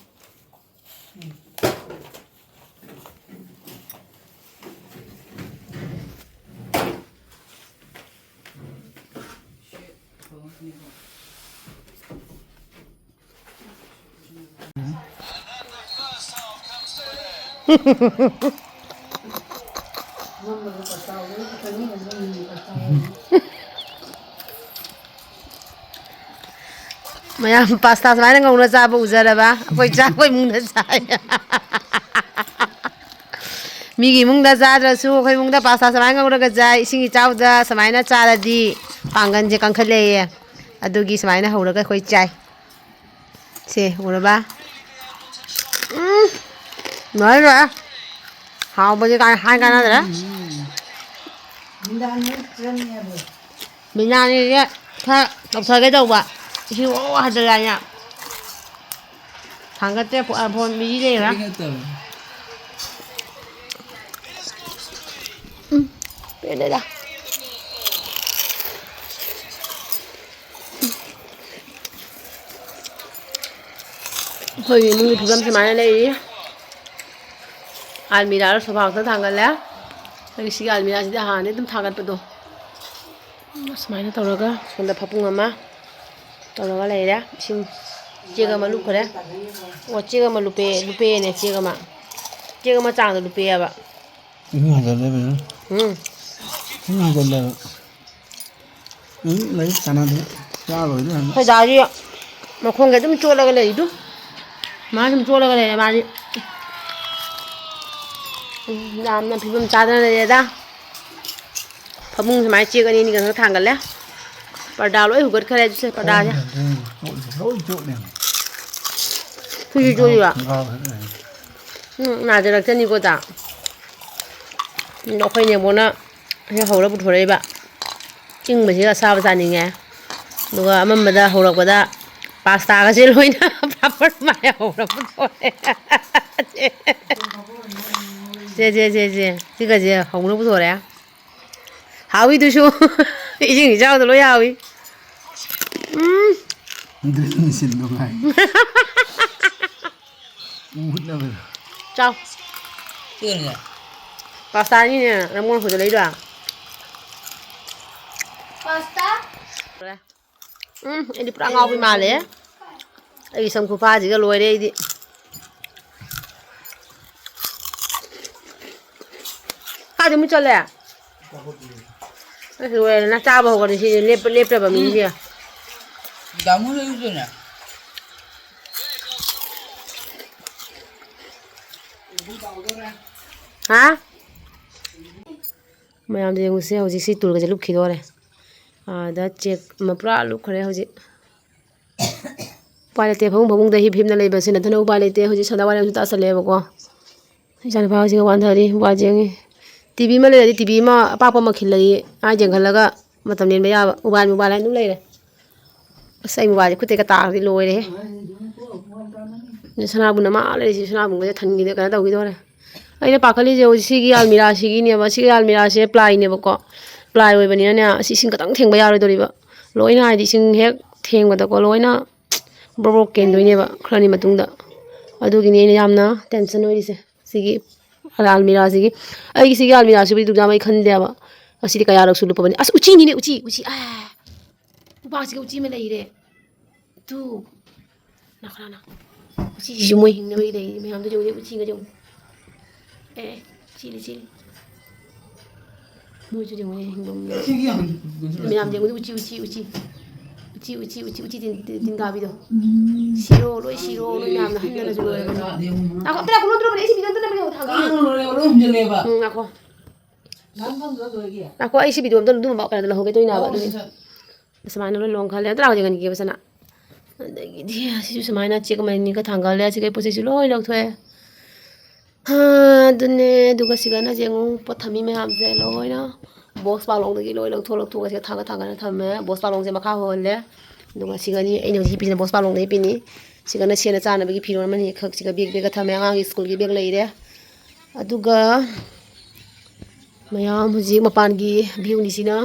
ꯃꯌꯥꯝ ꯄꯥꯁꯇꯥ ꯁꯨꯃꯥꯏꯅ ꯉꯧꯅ ꯆꯥꯕ ꯎꯖꯔꯕ? ꯑꯩꯈꯣꯏ ꯆꯥ-, ꯑꯩꯈꯣꯏ ꯏꯃꯨꯡꯗ ꯆꯥꯏ꯫ ꯃꯤꯒꯤ ꯏꯃꯨꯡꯗ ꯆꯥꯗ꯭ꯔꯁꯨ ꯑꯩꯈꯣꯏ ꯏꯃꯨꯡꯗ ꯄꯥꯁꯇꯥ ꯁꯨꯃꯥꯏꯅ ꯉꯧꯔꯒ ꯆꯥꯏ꯫ ꯏꯁꯤꯡ ꯏꯆꯥꯎꯗ ꯁꯨꯃꯥꯏꯅ ꯆꯥꯔꯗꯤ ꯄꯥꯡꯒꯜꯁꯦ ꯀꯟꯈꯠꯂꯦꯌꯦ꯫ ꯑꯗꯨꯒꯤ ꯁꯨꯃꯥꯏꯅ ꯍꯧꯔꯒ ꯑꯩꯈꯣꯏ ꯆꯥꯏ꯫ ꯁꯦ, ꯎꯔꯕ? ꯎꯝ꯫ ꯂꯣꯏꯔꯦ, ꯂꯣꯏꯔꯦ꯫ ꯍꯥꯎꯕꯁꯦ ꯀꯥꯏ-, ꯍꯥꯏ ꯀꯥꯟꯅꯗ꯭ꯔꯦ꯫ ꯕꯤꯅꯥꯅꯤꯁꯦ ꯈꯔ ꯇꯧꯊꯒꯦ ꯇꯧꯕ꯫ ꯏꯁꯤꯡ ꯑꯣ ꯍꯟꯊꯔꯛꯑꯅꯦ꯫ ꯊꯥꯡꯒꯠꯇꯦ, ꯐꯣ-, ꯐꯣꯟ ꯕꯤꯖꯤ ꯂꯩꯔꯥ? ꯎꯝ, ꯄꯦꯜꯂꯦꯗ꯫ ꯑꯩꯈꯣꯏꯒꯤ ꯏꯃꯨꯡꯒꯤ ꯐꯤꯕꯝ ꯁꯨꯃꯥꯏꯅ ꯂꯩꯔꯤ꯫ ꯑꯜꯃꯤꯔꯥꯗ ꯁꯣꯐꯥ ꯈꯛꯇ ꯊꯥꯡꯒꯠꯂꯦ꯫ ꯑꯩꯒꯤ ꯁꯤꯒꯤ ꯑꯜꯃꯤꯔꯥꯁꯤꯗꯤ ꯍꯥꯟꯅꯗꯤ ꯑꯗꯨꯝ ꯊꯥꯡꯒꯠꯄꯗꯣ꯫ ꯁꯨꯃꯥꯏꯅ ꯇꯧꯔꯒ ꯁꯣꯝꯗ ꯐꯃꯨꯡ ꯑꯃ ꯇꯧꯔꯒ ꯂꯩꯔꯦ꯫ ꯏꯁꯤꯡ ꯆꯦꯛ ꯑꯃ ꯂꯨꯞꯈ꯭ꯔꯦ꯫ ꯑꯣ, ꯆꯦꯛ ꯑꯃ ꯂꯨꯞꯄꯦ, ꯂꯨꯞꯄꯦꯅꯦ, ꯆꯦꯛ ꯑꯃ꯫ ꯆꯦꯛ ꯑꯃ ꯆꯥꯡꯗ ꯂꯨꯞꯄꯦꯕ꯫ ꯏꯁꯤꯡ ꯍꯥꯏꯖꯜꯂꯦ ꯐꯖꯅ꯫ ꯎꯝ꯫ ꯏꯁꯤꯡ ꯍꯥꯏꯖꯜꯂꯦꯕ꯫ ꯎꯝ, ꯂꯩ ꯆꯥꯟꯅꯗꯅ ꯆꯥꯔꯣꯏꯗ ꯍꯥꯏꯅ꯫ ꯑꯩꯈꯣꯏ ꯗꯥꯗꯤ ꯃꯈꯣꯡꯒ ꯑꯗꯨꯝ ꯆꯣꯠꯂꯒ ꯂꯩꯗꯨ꯫ ꯃꯥ ꯁꯨꯝ ꯆꯣꯠꯂꯒ ꯂꯩꯔꯦ ꯃꯥꯗꯤ꯫ ꯎꯝ, ꯌꯥꯝꯅ ꯐꯤꯕꯝ ꯆꯥꯗꯅ ꯂꯩꯔꯦꯗ꯫ ꯐꯃꯨꯡ ꯁꯨꯃꯥꯏꯅ ꯆꯦꯛ ꯑꯅꯤ ꯑꯅꯤ ꯈꯛꯇ ꯊꯥꯡꯒꯠꯂꯦ꯫ ꯄꯔꯗꯥ ꯂꯣꯏ ꯍꯨꯒꯠꯈ꯭ꯔꯦ ꯑꯗꯨꯁꯦ ꯄꯔꯗꯥꯁꯦ꯫ ꯈꯣꯡꯁꯦ ꯑꯗꯨꯝ ꯆꯣꯠꯂꯤ, ꯂꯣꯏ ꯆꯣꯠꯂꯦ꯫ ꯈꯨꯖꯨ ꯈꯣꯡꯒ꯭ꯔꯥꯎ, ꯆꯣꯠꯂꯤꯕ? ꯈꯣꯡꯒ꯭ꯔꯥꯎ ꯍꯦꯛ ꯂꯩꯔꯦ꯫ ꯎꯝ, ꯅꯥꯖꯔꯛꯆꯅꯤꯀꯣ ꯗꯥ꯫ ꯑꯗꯣ ꯑꯩꯈꯣꯏ ꯅꯦꯕꯣꯅ ꯁꯤ ꯍꯧꯔ ꯄꯨꯊꯣꯔꯛꯏꯕ꯫ ꯏꯪꯕꯁꯤꯒ ꯑꯁꯥꯕ ꯆꯥꯅꯤꯡꯉꯦ꯫ ꯑꯗꯨꯒ ꯑꯃꯝꯕꯗ ꯍꯧꯔꯛꯄꯗ ꯄꯥꯁꯇꯥꯒꯁꯦ ꯂꯣꯏꯅ ꯄꯥꯄꯔ ꯃꯥꯏ ꯍꯧꯔ ꯄꯨꯊꯣꯔꯛꯑꯦ꯫ ꯁꯦ, ꯁꯦ, ꯁꯦ, ꯁꯦ꯫ ꯁꯤꯒꯁꯦ ꯍꯧꯅ ꯄꯨꯊꯣꯔꯛꯑꯦ꯫ ꯍꯥꯎꯏꯗꯨꯁꯨ꯫ ꯏꯁꯤꯡ ꯏꯆꯥꯎꯗ ꯂꯣꯏ ꯍꯥꯎꯏ꯫ ꯎꯝ꯫ Drill machine ꯗꯣ ꯉꯥꯏ꯫ ꯎꯠꯅꯕꯗꯣ꯫ ꯆꯥꯎ꯫ ꯄꯥꯁꯇꯥꯅꯤꯅꯦ ꯅꯪꯉꯣꯟ ꯍꯨꯗ ꯂꯩꯗꯣ꯫ ꯄꯥꯁꯇꯥ? ꯎꯝ, ꯑꯩꯗꯤ ꯄꯨꯔꯥ ꯉꯥꯎꯕꯤ ꯃꯥꯜꯂꯦ꯫ ꯑꯩꯒꯤ ꯁꯝ ꯈꯨꯐꯥꯁꯤꯒ ꯂꯣꯏꯔꯦ ꯑꯩꯗꯤ꯫ ꯀꯥꯏꯗ ꯑꯃꯨꯛ ꯆꯠꯂꯦ? ꯑꯁ, ꯂꯣꯏꯔꯦ, ꯅꯪ ꯆꯥꯕ ꯍꯧꯒꯠꯂꯦ ꯁꯤꯗꯤ, ꯂꯦꯞꯄ-, ꯂꯦꯞꯇꯕ ꯃꯤꯁꯦ꯫ ꯗꯥꯃꯨ ꯂꯩꯔꯨꯗꯅ꯫ ꯍꯥ? ꯃꯌꯥꯝꯗ ꯌꯦꯡꯉꯨꯁꯦ, ꯍꯧꯖꯤꯛꯁꯤ ꯇꯨꯔꯒꯁꯦ ꯂꯨꯞꯈꯤꯗꯣꯔꯦ꯫ ꯑꯥꯗ ꯆꯦꯛ ꯑꯃ ꯄꯨꯔꯥ ꯂꯨꯞꯈ꯭ꯔꯦ ꯍꯧꯖꯤꯛ꯫ ꯎꯄꯥꯏ ꯂꯩꯇꯦ, ꯐꯃꯨꯡ ꯐꯃꯨꯡꯗ ꯍꯤꯞ ꯍꯤꯞꯅ ꯂꯩꯕꯁꯤ ꯅꯠꯇꯅ ꯎꯄꯥꯏ ꯂꯩꯇꯦ꯫ ꯍꯧꯖꯤꯛ ꯁꯟꯗꯥ ꯋꯥꯏꯔꯝꯁꯨ ꯇꯥꯁꯜꯂꯛꯑꯦꯕꯀꯣ꯫ ꯏꯆꯥꯅꯨꯄꯥ ꯍꯣꯏꯁꯤꯒ ꯋꯥꯟꯊꯔꯤ, ꯃꯣꯕꯥꯏꯜ ꯌꯦꯡꯉꯤ꯫ ꯇꯤ ꯚꯤ ꯑꯃ ꯂꯩꯔꯗꯤ ꯇꯤ ꯚꯤ ꯑꯃ ꯑꯄꯥꯛꯄ ꯑꯃ ꯈꯤꯜꯂꯗꯤ ꯑꯥ ꯌꯦꯡꯍꯜꯂꯒ ꯃꯇꯝ ꯂꯦꯟꯕ ꯌꯥꯕ꯫ ꯃꯣꯕꯥꯏꯜ, ꯃꯣꯕꯥꯏꯜ ꯍꯥꯏꯅ ꯑꯗꯨꯝ ꯂꯩꯔꯦ꯫ ꯑꯁ, ꯑꯩ ꯃꯣꯕꯥꯏꯜꯁꯦ ꯈꯨꯠꯇꯩꯒ ꯇꯥꯔꯗꯤ ꯂꯣꯏꯔꯦꯍꯦ꯫ ꯑꯗꯨ ꯁꯅꯥꯕꯨꯟ ꯑꯃ ꯑꯥ ꯂꯩꯔꯤꯁꯤ, ꯁꯅꯥꯕꯨꯟꯒꯁꯦ ꯊꯟꯈꯤꯗ ꯀꯩꯅꯣ ꯇꯧꯈꯤꯗꯣꯔꯦ꯫ ꯑꯩꯅ ꯄꯥꯈꯠꯂꯤꯁꯦ ꯍꯧꯖꯤꯛ ꯁꯤꯒꯤ ꯑꯜꯃꯤꯔꯥꯁꯤꯒꯤꯅꯦꯕ꯫ ꯁꯤꯒꯤ ꯑꯜꯃꯤꯔꯥꯁꯦ ꯄ꯭ꯂꯥꯏꯅꯦꯕꯀꯣ꯫ ꯄ꯭ꯂꯥꯏ ꯑꯣꯏꯕꯅꯤꯅꯅꯦ, ꯑꯁꯤ ꯏꯁꯤꯡ ꯈꯛꯇꯪ ꯊꯦꯡꯕ ꯌꯥꯔꯣꯏꯗꯧꯔꯤꯕ꯫ ꯂꯣꯏꯅ ꯍꯥꯏꯗꯤ ꯏꯁꯤꯡ ꯍꯦꯛ ꯊꯦꯡꯕꯗꯀꯣ, ꯂꯣꯏꯅ ꯕ꯭ꯔꯣꯛ ꯕ꯭ꯔꯣꯛ ꯀꯦꯟꯗꯣꯏꯅꯦꯕ ꯈꯔꯅꯤ ꯃꯇꯨꯡꯗ꯫ ꯑꯗꯨꯒꯤꯅꯤ ꯑꯩꯅ ꯌꯥꯝꯅ ꯇꯦꯟꯁꯟ ꯑꯣꯏꯔꯤꯁꯦ꯫ ꯁꯤꯒꯤ ꯑꯜꯃꯤꯔꯥꯁꯤꯒꯤ, ꯑꯩꯒꯤ ꯁꯤꯒꯤ ꯑꯜꯃꯤꯔꯥꯁꯤꯕꯨꯗꯤ ꯗꯨꯛ ꯌꯥꯝ ꯑꯩ ꯈꯟꯗꯦꯕ꯫ ꯑꯁꯤꯗꯤ ꯀꯌꯥꯔꯛꯁꯨ ꯂꯨꯞꯄꯕꯅꯤ꯫ ꯑꯁ, ꯎꯆꯤꯅꯤꯅꯦ, ꯎꯆꯤ, ꯎꯆꯤ꯫ ꯑꯥ! ꯎꯕꯥꯛꯁꯤꯒ ꯎꯆꯤ ꯑꯃ ꯂꯩꯔꯦ꯫ ꯇꯨ꯫ ꯅꯥꯈꯣ, ꯅꯥꯈꯣ꯫ ꯎꯆꯤꯁꯤꯁꯨ ꯃꯣꯏ ꯍꯤꯡꯅꯕꯒꯤ ꯂꯩꯔꯤ ꯃꯌꯥꯝꯗꯣ ꯌꯦꯡꯉꯨꯅꯦ, ꯎꯆꯤꯒ ꯌꯦꯡꯉꯨ꯫ ꯑꯦ, ꯑꯦ, ꯆꯦꯜꯂꯤ, ꯆꯦꯜꯂꯤ꯫ ꯃꯣꯏꯁꯨ ꯌꯦꯡꯉꯨꯅꯦ, ꯍꯤꯡꯐꯝ ꯂꯩ꯫ ꯃꯌꯥꯝ ꯌꯦꯡꯉꯨꯅꯦ, ꯎꯆꯤ, ꯎꯆꯤ, ꯎꯆꯤ꯫ ꯎꯆꯤ, ꯎꯆꯤ, ꯎꯆꯤ, ꯎꯆꯤ ꯇꯤꯟ-, ꯇꯤꯟ-, ꯇꯤꯟꯒꯥꯕꯤꯗꯣ꯫ ꯁꯤꯔꯣ, ꯂꯣꯏ ꯁꯤꯔꯣ, ꯅꯣꯏ ꯃꯌꯥꯝꯅ ꯍꯟꯗꯅꯁꯨ ꯂꯣꯏꯔꯕꯅꯤ꯫ ꯉꯥꯏꯈꯣ, ꯑꯝꯇ ꯉꯥꯏꯈꯣ, ꯂꯣꯟꯗꯣꯔꯕꯅꯦ, ꯑꯩ ꯁꯤ video ꯑꯝꯇ ꯅꯝꯒꯦ, ꯊꯥꯡꯒꯠꯂꯛꯑꯣ꯫ ꯀꯥꯡꯅ ꯂꯣꯏꯔꯦꯕ, ꯂꯣꯏ ꯍꯨꯝꯖꯤꯜꯂꯦꯕ꯫ ꯎꯝ, ꯉꯥꯏꯈꯣ꯫ ꯉꯥꯏꯈꯣ, ꯑꯩ ꯁꯤ video ꯑꯝꯇ ꯑꯗꯨꯝꯕ ꯀꯩꯅꯣꯗ ꯂꯧꯍꯧꯒꯦ ꯇꯧꯔꯤꯅꯦꯕ, ꯑꯗꯨꯒꯤ꯫ ꯁꯨꯃꯥꯏꯅ ꯂꯣꯏ ꯂꯣꯡꯈꯜꯂꯦ꯫ ꯑꯝꯇ ꯂꯥꯛꯑꯣ, ꯌꯦꯡꯍꯟꯒꯦꯕ ꯁꯅꯥ꯫ ꯑꯗꯒꯤꯗꯤ ꯑꯁꯤꯁꯨ ꯁꯨꯃꯥꯏꯅ ꯆꯦꯛ ꯑꯃ ꯑꯅꯤꯒ ꯊꯥꯡꯒꯠꯂꯦ꯫ ꯑꯁꯤꯒꯤ ꯄꯣꯠ ꯆꯩꯁꯨ ꯂꯣꯏ ꯂꯧꯊꯣꯛꯑꯦ꯫ ꯍꯥ, ꯑꯗꯨꯅꯦ꯫ ꯑꯗꯨꯒ ꯁꯤꯒꯅ ꯌꯦꯡꯉꯨ, ꯄꯣꯠ ꯊꯝꯃꯤ ꯃꯌꯥꯝꯁꯦ ꯂꯣꯏꯅ ꯕꯣꯁ ꯄꯥꯂꯣꯡꯗꯒꯤ ꯂꯣꯏ ꯂꯧꯊꯣꯛ ꯂꯧꯊꯣꯛꯑꯒ ꯁꯤꯗ ꯊꯥꯡꯒꯠ ꯊꯥꯡꯒꯠꯅ ꯊꯝꯃꯦ꯫ ꯕꯣꯁ ꯄꯥꯂꯣꯡꯁꯦ ꯃꯈꯥ ꯍꯣꯜꯂꯦ꯫ ꯑꯗꯨꯒ ꯁꯤꯒꯅꯤ, ꯑꯩꯅ ꯍꯧꯖꯤꯛ ꯍꯤꯞꯄꯤꯁꯤꯅ ꯕꯣꯁ ꯄꯥꯂꯣꯡꯗ ꯍꯤꯞꯄꯤꯅꯤ꯫ ꯁꯤꯒꯅ ꯁꯦꯠꯅ ꯆꯥꯅꯕꯒꯤ ꯐꯤꯔꯣꯜ ꯑꯃꯅꯤ ꯈꯛ ꯁꯤꯒ ꯕꯦꯒ ꯕꯦꯒ ꯊꯝꯃꯦ꯫ ꯑꯉꯥꯡꯒꯤ ꯁ꯭ꯀꯨꯜꯒꯤ ꯕꯦꯒ ꯂꯩꯔꯦ꯫ ꯑꯗꯨꯒ ꯃꯌꯥꯝ ꯍꯧꯖꯤꯛ ꯃꯄꯥꯟꯒꯤ view ꯅꯤꯁꯤꯅ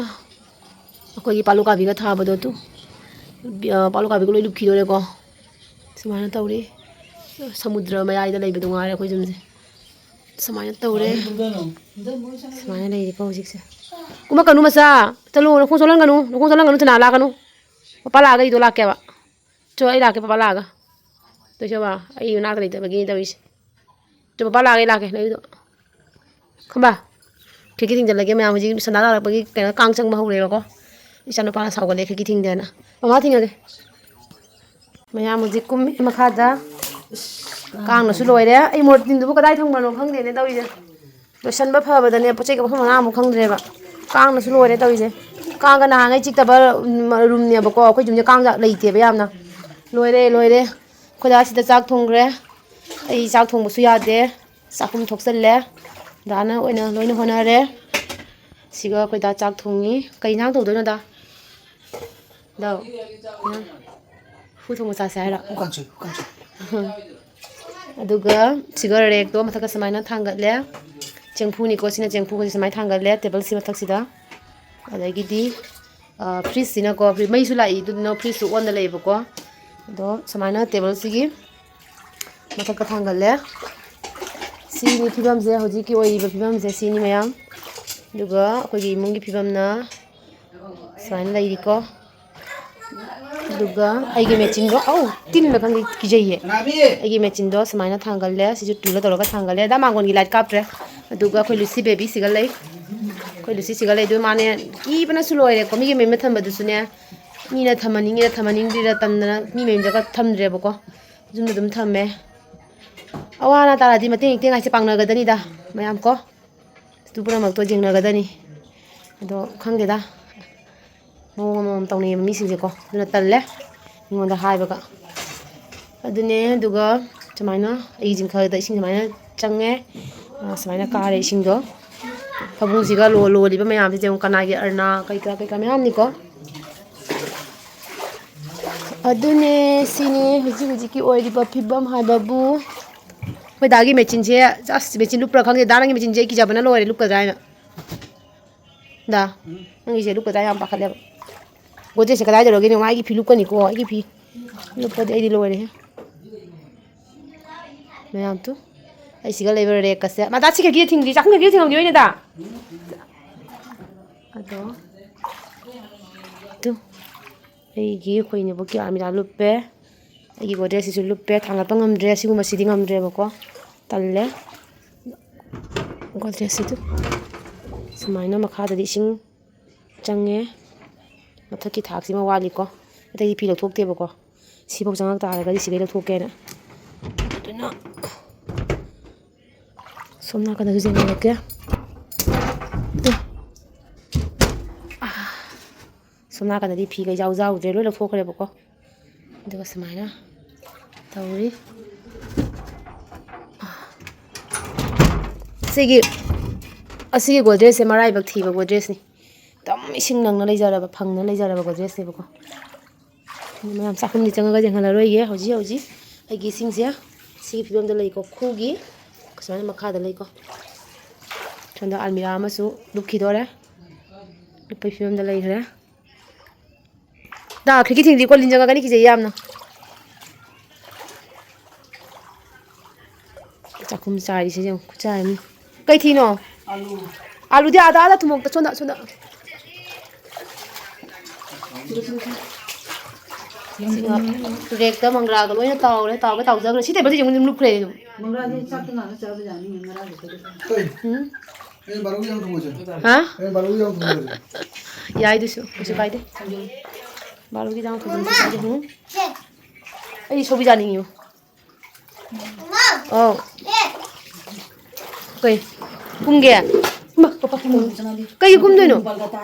ꯑꯩꯈꯣꯏꯒꯤ ꯄꯥꯂꯨ ꯀꯥꯕꯤꯒ ꯊꯥꯕꯗꯣ ꯑꯗꯨ, ꯄꯥꯂꯨ ꯀꯥꯕꯤꯒ ꯂꯣꯏ ꯂꯨꯞꯈꯤꯗꯣꯔꯦꯀꯣ꯫ ꯁꯨꯃꯥꯏꯅ ꯇꯧꯔꯤ꯫ ꯁꯃꯨꯗ꯭ꯔ ꯃꯌꯥꯏꯗ ꯂꯩꯕꯗꯣ ꯉꯥꯏꯔꯦ ꯑꯩꯈꯣꯏ ꯌꯨꯝꯁꯦ꯫ ꯁꯨꯃꯥꯏꯅ ꯇꯧꯔꯦ꯫ ꯁꯨꯃꯥꯏꯅ ꯂꯩꯔꯤꯀꯣ ꯍꯧꯖꯤꯛꯁꯦ꯫ ꯀꯨꯝꯃꯛꯀꯅꯨ ꯃꯆꯥ꯫ ꯆꯠꯂꯣ, ꯅꯈꯣꯡ ꯆꯣꯠꯍꯟꯒꯅꯨ꯫ ꯅꯈꯣꯡ ꯆꯣꯠꯍꯟꯒꯅꯨ, ꯆꯅꯥ ꯂꯥꯛꯀꯅꯨ꯫ ꯄꯄꯥ ꯂꯥꯛꯑꯒ ꯑꯩꯗꯣ ꯂꯥꯛꯀꯦꯕ꯫ ꯆꯣ, ꯑꯩ ꯂꯥꯛꯀꯦ, ꯄꯄꯥ ꯂꯥꯛꯑꯒ꯫ ꯇꯧꯏꯁꯦ ꯕꯥ, ꯑꯩ ꯃꯅꯥꯛꯇ ꯂꯩꯇꯕꯒꯤꯅꯦ ꯇꯧꯔꯤꯁꯦ꯫ ꯆꯣ, ꯄꯄꯥ ꯂꯥꯛꯑꯒ ꯑꯩ ꯂꯥꯛꯀꯦ, ꯂꯩꯌꯨꯗꯣ꯫ ꯈꯝꯕ, ꯈꯤꯔꯀꯤ ꯊꯤꯡꯖꯤꯜꯂꯒꯦ ꯃꯌꯥꯝ꯫ ꯍꯧꯖꯤꯛ ꯁꯟꯗꯥ ꯂꯥꯛꯂꯛꯄꯒꯤ ꯀꯩꯅꯣ, ꯀꯥꯡ ꯆꯪꯕ ꯍꯧꯔꯦꯕꯀꯣ꯫ ꯏꯆꯥꯅꯨꯄꯥꯅ ꯁꯥꯎꯒꯠꯂꯦ ꯈꯤꯔꯀꯤ ꯊꯤꯡꯗꯦꯅ꯫ ꯃꯃꯥ ꯊꯤꯡꯉꯒꯦ꯫ ꯃꯌꯥꯝ ꯍꯧꯖꯤꯛ ꯀꯨꯝꯃꯤ ꯃꯈꯥꯗ꯫ ꯀꯥꯡꯅꯁꯨ ꯂꯣꯏꯔꯦ꯫ ꯑꯩ ꯃꯣꯔꯇꯤꯟꯗꯨꯕꯨ ꯀꯗꯥꯏ ꯊꯝꯕꯅꯣ ꯈꯪꯗꯦꯅꯦ ꯇꯧꯔꯤꯁꯦ꯫ ꯂꯣꯏꯁꯟꯕ ꯐꯕꯗꯅꯦ ꯄꯣꯠ ꯆꯩꯒ ꯃꯐꯝ ꯃꯔꯥꯡ ꯑꯃꯨꯛ ꯈꯪꯗ꯭ꯔꯦꯕ꯫ ꯀꯥꯡꯅꯁꯨ ꯂꯣꯏꯔꯦ ꯇꯧꯔꯤꯁꯦ꯫ ꯀꯥꯡꯒ ꯅꯍꯥꯟꯉꯩ ꯆꯤꯛꯇꯕ ꯔꯨꯝꯅꯦꯕꯀꯣ꯫ ꯑꯩꯈꯣꯏ ꯌꯨꯝꯁꯦ ꯀꯥꯡ ꯂꯩꯇꯦꯕ ꯌꯥꯝꯅ꯫ ꯂꯣꯏꯔꯦ, ꯂꯣꯏꯔꯦ꯫ ꯑꯩꯈꯣꯏ ꯗꯥ ꯁꯤꯗ ꯆꯥꯛ ꯊꯣꯡꯈ꯭ꯔꯦ꯫ ꯑꯩ ꯆꯥꯛ ꯊꯣꯡꯕꯁꯨ ꯌꯥꯗꯦ꯫ ꯆꯥꯛꯈꯨꯝ ꯊꯣꯛꯆꯜꯂꯦ꯫ ꯗꯥꯅ ꯑꯣꯏꯅ ꯂꯣꯏꯅ ꯍꯣꯠꯅꯔꯦ꯫ ꯁꯤꯒ ꯑꯩꯈꯣꯏ ꯗꯥ ꯆꯥꯛ ꯊꯣꯡꯉꯤ꯫ ꯀꯩ ꯏꯟꯁꯥꯡ ꯊꯣꯡꯗꯣꯏꯅꯣ, ꯗꯥ? ꯗꯥꯎ꯫ ꯍꯨ ꯊꯣꯡꯕ ꯆꯥꯁꯦ ꯍꯥꯏꯔꯣ? ꯍꯨ ꯀꯥꯡꯁꯣꯏ, ꯍꯨ ꯀꯥꯡꯁꯣꯏ꯫ ꯑꯗꯨꯒ ꯁꯤꯒ ꯔꯦꯛꯇꯣ ꯃꯊꯛꯇ ꯁꯨꯃꯥꯏꯅ ꯊꯥꯡꯒꯠꯂꯦ꯫ ꯆꯦꯡꯐꯨꯅꯤꯀꯣ, ꯁꯤꯅ ꯆꯦꯡꯐꯨꯒꯁꯦ ꯁꯨꯃꯥꯏꯅ ꯊꯥꯡꯒꯠꯂꯦ ꯇꯦꯕꯜꯁꯤ ꯃꯊꯛꯁꯤꯗ꯫ ꯑꯗꯒꯤꯗꯤ, ꯑ, ꯐ꯭ꯔꯤꯖꯁꯤꯅꯀꯣ, ꯐ꯭ꯔꯤ-, ꯃꯩꯁꯨ ꯂꯥꯛꯏ, ꯑꯗꯨꯗꯨꯅ ꯐ꯭ꯔꯤꯖꯁꯨ ꯑꯣꯟꯗ ꯂꯩꯌꯦꯕꯀꯣ꯫ ꯑꯗꯣ ꯁꯨꯃꯥꯏꯅ ꯇꯦꯕꯜꯁꯤꯒꯤ ꯃꯊꯛꯇ ꯊꯥꯡꯒꯠꯂꯦ꯫ ꯁꯤꯅꯤ ꯐꯤꯕꯝꯁꯦ, ꯍꯧꯖꯤꯛꯀꯤ ꯑꯣꯏꯔꯤꯕ ꯐꯤꯕꯝꯁꯦ ꯁꯤꯅꯤ ꯃꯌꯥꯝ꯫ ꯑꯗꯨꯒ ꯑꯩꯈꯣꯏꯒꯤ ꯏꯃꯨꯡꯒꯤ ꯐꯤꯕꯝꯅ ꯁꯨꯃꯥꯏꯅ ꯂꯩꯔꯤꯀꯣ꯫ ꯑꯗꯨꯒ ꯑꯩꯒꯤ ꯃꯦꯆꯤꯟꯗꯣ, ꯑꯧ, ꯇꯤꯟꯅ ꯈꯪꯗꯦ, ꯀꯤꯖꯩꯌꯦ꯫ ꯑꯩꯒꯤ ꯃꯦꯆꯤꯟꯗꯣ ꯁꯨꯃꯥꯏꯅ ꯊꯥꯡꯒꯜꯂꯦ꯫ ꯁꯤꯁꯨ ꯇꯨꯜꯗ ꯇꯧꯔꯒ ꯊꯥꯡꯒꯜꯂꯦ꯫ ꯑꯗ ꯃꯥꯡꯒꯣꯟꯒꯤ ꯂꯥꯏꯠ ꯀꯥꯞꯇ꯭ꯔꯦ꯫ ꯑꯗꯨꯒ ꯑꯩꯈꯣꯏ ꯂꯨꯁꯤ ꯕꯦꯕꯤꯁꯤꯒ ꯂꯩ꯫ ꯑꯩꯈꯣꯏ ꯂꯨꯁꯤꯁꯤꯒ ꯂꯩ꯫ ꯑꯗꯨ ꯃꯥꯅꯦ, ꯀꯤꯕꯅꯁꯨ ꯂꯣꯏꯔꯦꯀꯣ꯫ ꯃꯤꯒꯤ ꯃꯌꯨꯝꯗ ꯊꯝꯕꯗꯨꯁꯨꯅꯦ, ꯃꯤꯅ ꯊꯝꯍꯟꯅꯤꯡꯉꯤꯔ ꯊꯝꯍꯟꯅꯤꯡꯗ꯭ꯔꯤꯔ ꯇꯟꯗꯅ ꯃꯤ ꯃꯌꯨꯝꯗꯒ ꯊꯝꯗ꯭ꯔꯦꯕꯀꯣ꯫ ꯌꯨꯝꯗ ꯑꯗꯨꯝ ꯊꯝꯃꯦ꯫ ꯑꯋꯥ ꯑꯅꯥ ꯇꯥꯔꯗꯤ ꯃꯇꯦꯡ ꯏꯇꯦꯡ ꯍꯥꯏꯁꯦ ꯄꯥꯡꯅꯒꯗꯅꯤꯗ ꯃꯌꯥꯝ ꯀꯣ꯫ ꯑꯗꯨ ꯄꯨꯝꯅꯃꯛꯇꯣ ꯌꯦꯡꯅꯒꯗꯅꯤ꯫ ꯑꯗꯣ ꯈꯪꯗꯦꯗ, ꯃꯑꯣꯡ ꯑꯃꯃꯝ ꯇꯧꯅꯩꯌꯦꯕ ꯃꯤꯁꯤꯡꯁꯦꯀꯣ꯫ ꯑꯗꯨꯅ ꯇꯜꯂꯦ ꯃꯤꯉꯣꯟꯗ ꯍꯥꯏꯕꯒ꯫ ꯑꯗꯨꯅꯦ꯫ ꯑꯗꯨꯒ ꯁꯨꯃꯥꯏꯅ ꯑꯩꯒꯤ ꯖꯤꯡꯒꯗ ꯏꯁꯤꯡ ꯁꯨꯃꯥꯏꯅ ꯆꯪꯉꯦ꯫ ꯑ, ꯁꯨꯃꯥꯏꯅ ꯀꯥꯔꯦ ꯏꯁꯤꯡꯗꯣ꯫ ꯐꯃꯨꯡꯁꯤꯒ ꯂꯣ-, ꯂꯣꯜꯂꯤꯕ ꯃꯌꯥꯝꯁꯤꯁꯦ ꯌꯦꯡꯉꯨ, ꯀꯅꯥꯒꯤ ꯑꯔꯅꯥ ꯀꯩꯀꯥ ꯀꯩꯀꯥ ꯃꯌꯥꯝꯅꯤꯀꯣ꯫ ꯑꯗꯨꯅꯦ, ꯁꯤꯅꯤ ꯍꯧꯖꯤꯛ ꯍꯧꯖꯤꯛꯀꯤ ꯑꯣꯏꯔꯤꯕ ꯐꯤꯕꯝ ꯍꯥꯏꯕꯕꯨ꯫ ꯑꯩꯈꯣꯏ ꯗꯥꯒꯤ ꯃꯦꯆꯤꯟꯁꯦ, ꯑꯁ, ꯃꯦꯆꯤꯟ ꯂꯨꯞꯄ꯭ꯔꯥ ꯈꯪꯗꯦ꯫ ꯗꯥ, ꯅꯪꯒꯤ ꯃꯦꯆꯤꯟꯁꯦ ꯑꯩ ꯀꯤꯖꯕꯅ ꯂꯣꯏꯔꯦ, ꯂꯨꯞꯀꯗ꯭ꯔꯥ ꯍꯥꯏꯅ꯫ ꯗꯥ, ꯅꯪꯒꯤꯁꯦ ꯂꯨꯞꯀꯗ꯭ꯔꯥ ꯌꯥꯝ ꯄꯥꯈꯠꯂꯦꯕ꯫ ꯒꯣꯗ꯭ꯔꯦꯖꯁꯦ ꯀꯗꯥꯏꯗ ꯂꯧꯒꯦꯅꯣ? ꯑꯩꯒꯤ ꯐꯤ ꯂꯨꯞꯀꯅꯤꯀꯣ, ꯑꯩꯒꯤ ꯐꯤ ꯂꯨꯞꯄꯗꯤ ꯑꯩꯗꯤ ꯂꯣꯏꯔꯦꯍꯦ꯫ ꯃꯌꯥꯝ ꯇꯨ꯫ ꯑꯩ ꯁꯤꯒ ꯂꯩꯕ ꯔꯦꯛꯀꯁꯦ꯫ ꯃꯥ, ꯗꯥ, ꯁꯤ ꯈꯤꯔꯀꯤꯗ ꯊꯤꯡꯗ꯭ꯔꯤ, ꯆꯥꯛꯈꯨꯝ ꯈꯤꯔꯀꯤꯗ ꯊꯤꯡꯉꯝꯈꯤꯔꯣꯏꯅꯦ, ꯗꯥ꯫ ꯑꯗꯣ, ꯇꯨ꯫ ꯑꯩꯒꯤ ꯑꯩꯈꯣꯏ ꯏꯅꯦꯕꯣꯛꯀꯤ ꯑꯜꯃꯤꯔꯥ ꯂꯨꯞꯄꯦ꯫ ꯑꯩꯒꯤ ꯒꯣꯗ꯭ꯔꯦꯖꯁꯤꯁꯨ ꯂꯨꯞꯄꯦ꯫ ꯊꯥꯡꯒꯠꯄ ꯉꯝꯗ꯭ꯔꯦ꯫ ꯁꯤꯒꯨꯝꯕꯁꯤꯗꯤ ꯉꯝꯗ꯭ꯔꯦꯕꯀꯣ꯫ ꯇꯜꯂꯦ꯫ ꯒꯣꯗ꯭ꯔꯦꯖꯁꯤꯗ ꯁꯨꯃꯥꯏꯅ ꯃꯈꯥꯗꯗꯤ ꯏꯁꯤꯡ ꯆꯪꯉꯦ꯫ ꯃꯊꯛꯀꯤ ꯊꯥꯛꯁꯤꯃ ꯋꯥꯠꯂꯤꯀꯣ꯫ ꯑꯇꯩꯗꯤ ꯐꯤ ꯂꯧꯊꯣꯛꯇꯦꯕꯀꯣ꯫ ꯁꯤꯐꯥꯎ ꯆꯪꯉꯛ ꯇꯥꯔꯒꯗꯤ ꯁꯤꯈꯩ ꯂꯧꯊꯣꯛꯀꯦꯅ꯫ ꯑꯗꯨꯅ ꯁꯣꯝ ꯅꯥꯀꯟꯗꯁꯨ ꯌꯦꯡꯍꯜꯂꯛꯀꯦ꯫ ꯑꯗꯨ, ꯑꯥ, ꯁꯣꯝ ꯅꯥꯀꯟꯗꯗꯤ ꯐꯤꯒ ꯏꯌꯥꯎ ꯌꯥꯎꯗ꯭ꯔꯦ, ꯂꯣꯏ ꯂꯧꯊꯣꯛꯈ꯭ꯔꯦꯕꯀꯣ꯫ ꯑꯗꯨꯒ ꯁꯨꯃꯥꯏꯅ ꯇꯧꯔꯤ꯫ ꯁꯤꯒꯤ, ꯑꯁꯤꯒꯤ ꯒꯣꯗ꯭ꯔꯦꯖꯁꯦ ꯃꯔꯥꯏꯕꯛ ꯊꯤꯕ ꯒꯣꯗ꯭ꯔꯦꯖꯅꯤ꯫ ꯑꯗꯨꯝ ꯏꯁꯤꯡ ꯅꯪꯅ ꯂꯩꯖꯔꯕ, ꯐꯪꯅ ꯂꯩꯖꯔꯕ ꯒꯣꯗ꯭ꯔꯦꯖꯅꯦꯕꯀꯣ꯫ ꯃꯌꯥꯝ ꯆꯥꯛꯈꯨꯝꯗꯤ ꯆꯪꯉꯒ ꯌꯦꯡꯍꯜꯂꯔꯣꯏꯒꯦ꯫ ꯍꯧꯖꯤꯛ ꯍꯧꯖꯤꯛ ꯑꯩꯒꯤ ꯏꯁꯤꯡꯁꯦ ꯁꯤꯒꯤ ꯐꯤꯕꯝꯗ ꯂꯩꯀꯣ, ꯈꯨꯒꯤ ꯁꯨꯃꯥꯏꯅ ꯃꯈꯥꯗ ꯂꯩꯀꯣ꯫ ꯁꯣꯝꯗ ꯑꯜꯃꯤꯔꯥ ꯑꯃꯁꯨ ꯂꯨꯞꯈꯤꯗꯣꯔꯦ, ꯂꯨꯞꯄꯩ ꯐꯤꯕꯝꯗ ꯂꯩꯈ꯭ꯔꯦ꯫ ꯗꯥ, ꯈꯤꯔꯀꯤ ꯊꯤꯡꯗꯤ ꯀꯣ, ꯂꯤꯟ ꯆꯪꯉꯛꯀꯅꯤ, ꯀꯤꯖꯩ ꯌꯥꯝꯅ꯫ ꯆꯥꯛꯈꯨꯝ ꯆꯥꯏꯔꯤꯁꯦ ꯌꯦꯡꯉꯨ, ꯈꯨꯠꯆꯥꯏ ꯑꯃ꯫ ꯀꯩ ꯊꯤꯅꯣ? ꯑꯥꯂꯨꯗꯤ ꯑꯥꯗ, ꯑꯥꯗ ꯊꯨꯝꯃꯣꯛꯇ, ꯁꯣꯝꯗ, ꯁꯣꯝꯗ꯫ ꯁꯤꯒ ꯔꯦꯛꯇ ꯃꯪꯒ꯭ꯔꯥꯒ ꯂꯣꯏꯅ ꯇꯥꯎꯔꯦ, ꯇꯥꯎꯒ ꯇꯥꯎꯖꯈ꯭ꯔꯦ꯫ ꯁꯤ ꯇꯦꯕꯜꯁꯤ ꯌꯦꯡꯉꯨ, ꯑꯗꯨꯝ ꯂꯨꯞꯈ꯭ꯔꯦ ꯑꯗꯨꯝ꯫ ꯃꯪꯒ꯭ꯔꯥꯗꯤ ꯆꯥꯛꯇ ꯉꯥꯜꯂ ꯆꯥꯕ ꯌꯥꯅꯤ, ꯉꯔꯥꯡꯒꯤ ꯇꯦꯕꯜ꯫ ꯎꯝ? ꯑꯩ ꯕꯥꯔꯣꯒꯤ ꯌꯥꯝ ꯊꯨꯝꯕꯁꯦ꯫ ꯍꯥ? ꯑꯩ ꯕꯥꯔꯣꯒꯤ ꯌꯥꯝ ꯊꯨꯝꯕꯁꯦ꯫ ꯌꯥꯏ, ꯑꯗꯨꯁꯨ ꯀꯩꯁꯨ ꯀꯥꯏꯗꯦ꯫ ꯕꯥꯔꯣꯒꯤ ꯌꯥꯝ ꯊꯨꯝꯕꯁꯦ ꯀꯥꯏꯗꯦ꯫ ꯎꯝ? ꯑꯩ ꯁꯧꯒ꯭ꯔꯤ ꯆꯥꯅꯤꯡꯉꯤꯉꯣ꯫ ꯑꯧ꯫ ꯀꯩ? ꯀꯨꯝꯒꯦ? ꯏꯃꯥ, ꯄꯄꯥ ꯀꯨꯝꯒꯦ꯫ ꯀꯩ ꯀꯨꯝꯗꯣꯏꯅꯣ?